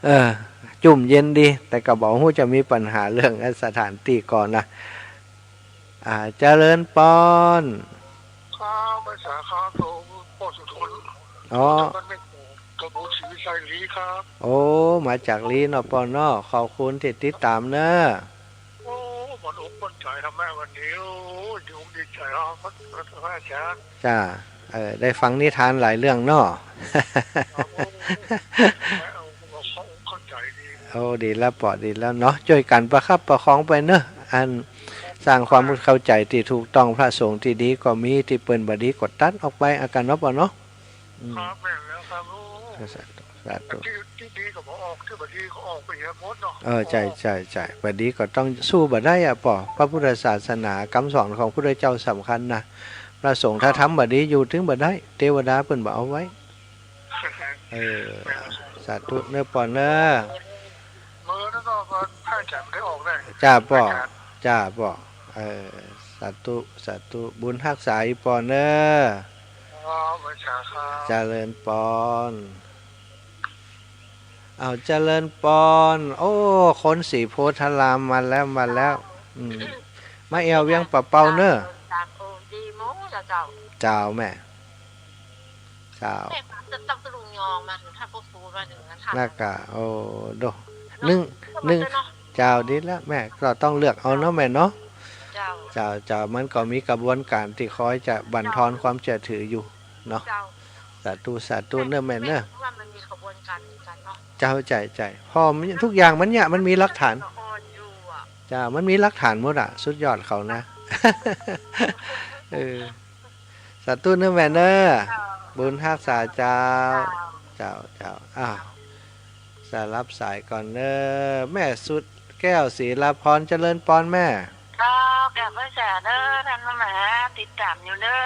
เออ จุ่มเย็นดี แต่ก็บ่ฮู้จะมีปัญหาเรื่องสถานตี้ก่อนะ อ่า เจริญปอน ครับ ไหว้สาครับ หลวงพ่อสุทน อ๋อ จากบ้านแม่โป่ง ตำบลศรีวิชัย ลี้ครับ โอ้ มาจากลี้เนาะปอนเนาะ ขอบคุณตี้ติดต๋ามเนาะ โอ้ มันอกมัน ใจ๋ธรรมะวันนี้ โอ้ ดีอกดีใจ๋ อ้าว พระ พระอาจ๋ารย์ จ้า เออ ได้ฟังนิทานหลายเรื่องเนาะ ครับผม เข้าใจ๋ดี โอ้ ดีแล้วป้อ ดีแล้วเนาะ จ้วยกั๋นประคับประคองไปเนาะ อัน สร้างความเข้าใจ๋ตี้ถูกต้อง พระสงฆ์ตี้ดีก็มี ตี้เปิ้นบ่ดีก็ตัดออกไป อาก๋านเนาะป้อเนาะ อืม ครับ แม่นแล้วครับ โอ้ สาธุ สาธุ ตี้ ตี้ดีก็บ่ออก ตี้บ่ดีก็ออกไปเหียหมดเนาะ เออ ใจ้ ใจ้ ใจ้ บ่ดีก็ต้องสู้บ่ได้อะป้อ พระพุทธศาสนากำสอนของพุทธเจ้าสำคัญนะ พระสงฆ์ถ้าทำบ่ดีอยู่ตึงบ่ได้ เตวดาเปิ้นบ่เอาไว้ เออ สาธุเน้อป้อเน้อ มื้อนั้นก็ ก็พระอาจ๋ารย์ได้ออกได้ จ้าป้อ อาจ๋ารย์ จ้าป้อ เออ สาธุ สาธุ บุญฮักษาอีป้อเน้อ อ๋อ พระอาจ๋ารย์ครับ เจริญปอน อ้าว เจริญปอน โอ้ คนศรีโพธารามมาแล้ว มาแล้ว อืม มาแอ่วเวียงป่าเป้าเน้อ เจ้า โอ้ ดีหมดแล้วเจ้า เจ้าแม่ เจ้า แม่ จะต้องตะลุงยองมาถึงท่านพระครูมาถึงนะท่าน นักกะ โอ้ โด เนาะ นึ่ง นึ่ง เจ้า ดีแล้วแม่ ก็ต้องเลือกเอาเนาะแม่เนาะ เจ้า เจ้า เจ้า มันก็มีกระบวนก๋านตี้คอยจะบั่นทอนความเจื้อถืออยู่เนาะ เจ้า สาธุ สาธุเน้อแม่เน้อ แม่ว่ามันมีกระบวนก๋านเหมือนกั๋นเนาะ เจ้า ใจ้ ใจ้ เพราะมัน ทุกอย่างมันเนี่ย มันมีหลักฐาน อ่อนอยู่อะ เจ้า มันมีหลักฐานหมดอะ สุดยอดเขานะ เออ สาธุเน้อแม่เน้อ เจ้า บุญฮักษาเจ้า เจ้า เจ้า เจ้า อ้าว สาย รับสายก่อนเน้อ แม่สุดแก้ว ศรีลาพร เจริญปอนแม่ เจ้า กราบไหว้สาเน้อ ท่านมหา ติดต๋ามอยู่เน้อ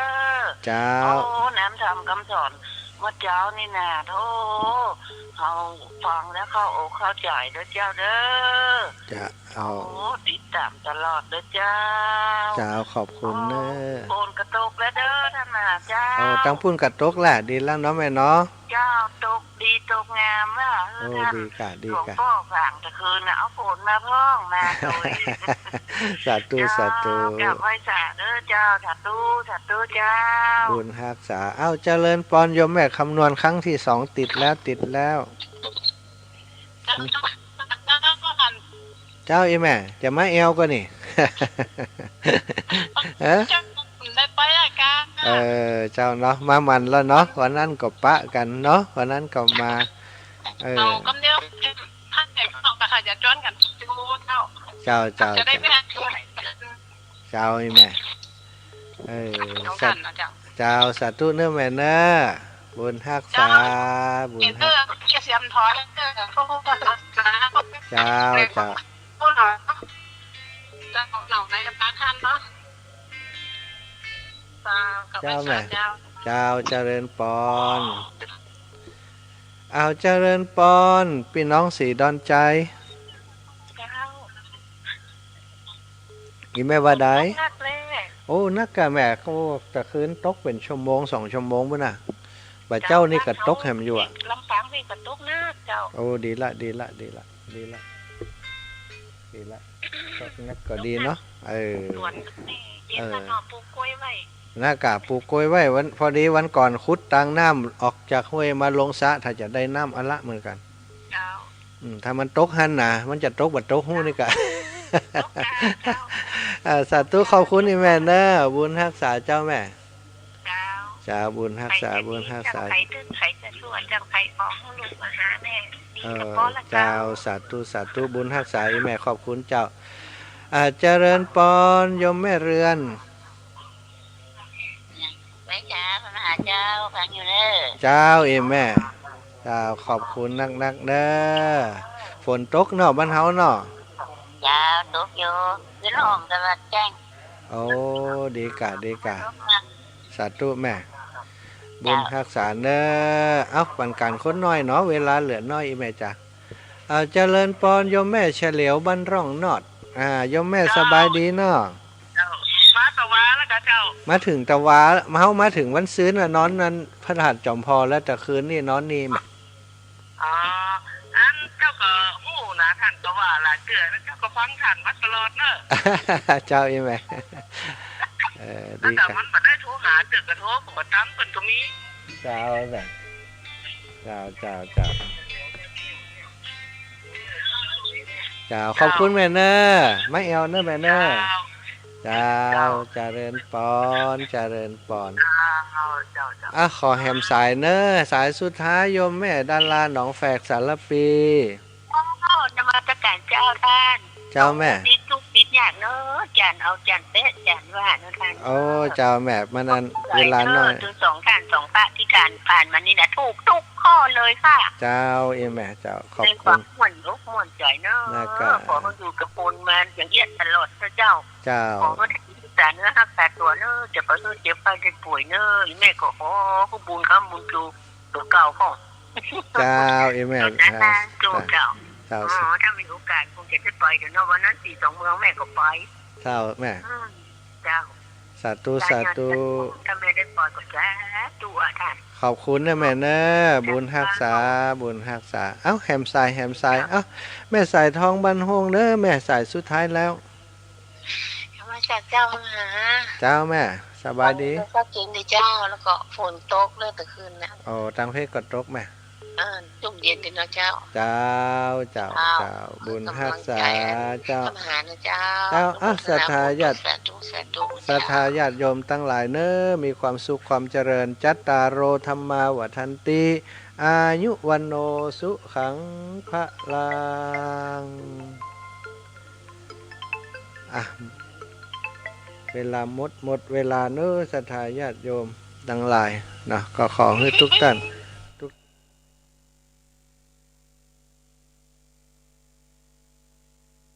เจ้า โอ้ น้ำธรรมกำสอนเมื่อเจ๊านี่นา โธ่ เฮาฟังแล้วเข้าอกเข้าใจ๋เน้อเจ้าเน้อ เจ้า โอ้ ติดต๋ามตลอดเน้อเจ้า เจ้า ขอบคุณเน้อ โอ้ ฝนก็ตกแล้วเน้อ ท่านมหาเจ้า โอ้ ตังปุ้นก็ตกแหละ ดีแล้วเนาะแม่เนาะ เจ้า ตกดีตกงามว่ะ เออ โอ้ ท่าน ดีก่ะ ดีก่ะ หลวงป้อฝางตะคืนน่ะ เอาฝนมาพ่องมาโดย สาธุ เจ้า สาธุ กราบไหว้สาเน้อเจ้า สาธุ สาธุเจ้า บุญฮักษา อ้าว เจริญปอนโยมแม่คำนวณครั้งที่สอง ติดแล้ว ติดแล้ว เจ้า อีแม่ จะมาแอ่วก่อนี่ ฮะ เจ้า ได้ไปอะกะ เออ เจ้าเนาะ มาหมั่นแล้วเนาะ วันนั้นก็ปะกั๋นเนาะ วันนั้นก็มา เออ เอากำเดียว ท่านแต่ก็ต้องไปขยันจ้อนกั๋นดูเจ้า เจ้า เจ้า จะได้ไม่ให้ เจ้า อีแม่ เออ สองท่านเนาะเจ้า เจ้า สาธุเน้อแม่เน้อ บุญฮักษา เจ้า บุญฮัก เออ เสียมถอย เออ เจ้า เจ้า เจ้า เจ้า เจ้า เจ้าแม่ เจ้า เจ้า เจริญปอน อ้าว เจริญปอน ปี้น้องศรีดอนชัย เจ้า อีแม่ว่าใด ตกนักแล โอ้ นักกะแม่ โอ้ ตะคืนตกเป๋นชั่วโมงสองชั่วโมงปุ้นน่ะ บ่าเจ๊านี่ก็ตกแหมอยู่อะ ลำปางนี่ก็ตกนักเจ้า โอ้ ดีละ ดีละ ดีละ ดีละ ดีละ ตกนักก็ดีเนาะ เออ สวนนี่ เย็น เออ แล้วก็ปลูกกล้วยไว้ นักกะปลูกกล้วยไว้ วัน พอดีวันก่อนขุดตางน้ำออกจากห้วยมาลงสระ ถ้าจะได้น้ำอะละเหมือนกั๋น เจ้า อืม ถ้ามันตกหั้นนะ มันจะตกบ่ตกฮู้นี่กะ ตกกะ เจ้า อ่า สาธุ ขอบคุณอีแม่เน้อ บุญฮักษาเจ้าแม่ เจ้า เจ้า บุญฮักษา ใครจะดี บุญฮักษา เจ้า ใครตึก ใครจะชั่ว เจ้า ใครขอหื้อลูกมาหาแม่ ดี เออ ก็พอละเจ้า เจ้า สาธุ สาธุ บุญฮักษาอีแม่ ขอบคุณเจ้า อ่า เจริญปอน โยมแม่เรือน แม่จ๋า พระมหาเจ้า ฟังอยู่เน้อ เจ้า เอแม่ เจ้า ขอบคุณนักๆ เน้อ ฝนตกเนาะ บ้านเฮาเนาะ เจ้า ตกอยู่ ขึ้นห้องตลอดแจ้ง โอ้ ดีกะ ดีกะ ตกนะ สาธุแม่ บุญฮักษาเน้อ เอ้า ปันกั๋นคนน้อยเนาะ เวลาเหลือน้อย อีแม่จ๋า อ่า เจริญปอน โยมแม่เฉลียวบ้านร่องนอด อ่า โยมแม่สบายดีเนาะ เจ้า มาตะวาแล้วกะเจ้า มาเถิงตะวา เฮามาเถิงวันซืนน่ะ นอนนั่นพระธาตุจอมพลแล้ว ตะคืนนี่นอนนี่แม่ อ๋อ อันเจ้าก็ฮู้นะ ต้านก็ว่าหลายเตื้อนะ เจ้าก็ฟังต้านมาตลอดเน้อ เจ้าอีแม่ เออ ดีกะ มันบ่ได้โทรหา เตื้อก็โทรก็บ่ตังเปิ้นก็มี เจ้า เจ้า เจ้า เจ้า เจ้า ขอบคุณแม่เน้อ มาแอ่วเน้อแม่เน้อ เจ้า เจ้า เจ้า เจริญปอน เจริญปอน เจ้า เจ้า เจ้า อ่ะ ขอแหมสายเน่อ สายสุดท้ายโยมแม่ดาราหนองแฝกสารภี โอ้ นมัสการเจ้าต้าน เจ้าแม่ ติดทุกข์ติดยากเน่อ จ๋ารย์เอาจ๋ารย์แป๊ะจ๋ารย์ว่าเน่อต้าน โอ้ เจ้าแม่ เมื่อนั้น เวลาน้อย เน่อ ตึงสองต้านสองพระตี้ผ่าน ผ่านมานี่นะ ถูกทุกข้อเลยค่ะ เจ้า เอ้ยแม่ เจ้า ขอบคุณ ในความม่วนอกม่วนใจ๋เน่อ นะกะ ขอหื้ออยู่กับบุญมาอย่างเอี้ยตลอดเน่อเจ้า เจ้า ขอหื้อได้รักษาเนื้อรักษาตั๋วเน่อ จะไปหื้อเจ็บไข้ได้ป่วยเน่อ อีแม่ก็ขอหื้อบุญค้ำบุญจู๋ตั๋วเก่าพ่อง เจ้า เอ้ยแม่ เจ้า เจ้า เจ้า เจ้า อ๋อ ถ้ามีโอกาสคงจะได้ไปเดี๋ยวเนาะ วันนั้นสี่สองเมืองแม่ก็ไป เจ้าแม่ อืม เจ้า สาธุ สาธุ ถ้าแม่ได้ไปก็สาธุอ่ะท่าน ขอบคุณเน่อแม่เน่อ บุญฮักษา บุญฮักษา เอ้า แหมสาย แหมสาย เอ้า แม่สายทองบ้านโฮ่งเน่อ แม่สายสุดท้ายแล้ว นมัสการเจ้าค่ะ เจ้าแม่ สบายดี ก็เจ๋งดีเจ้า แล้วก็ฝนตกเลยแต่คืนน่ะ อ๋อ ตางเพชรก็ตกแม่ อ่า จุ่มเย็นดีเนาะเจ้า เจ้า เจ้า เจ้า เจ้า บุญฮักษา เจ้า เจ้า เอ้า ศรัทธาญาติ สาธุ สาธุ ศรัทธาญาติโยมตังหลายเน่อ มีความสุขความเจริญ จัตตาโร ธัมมา วัฑฒันติ อายุ วัณโณ สุขัง พลัง อ่ะ เวลาหมด หมดเวลาเน่อ ศรัทธาญาติโยมตังหลายเนาะ ก็ขอหื้อทุกท่าน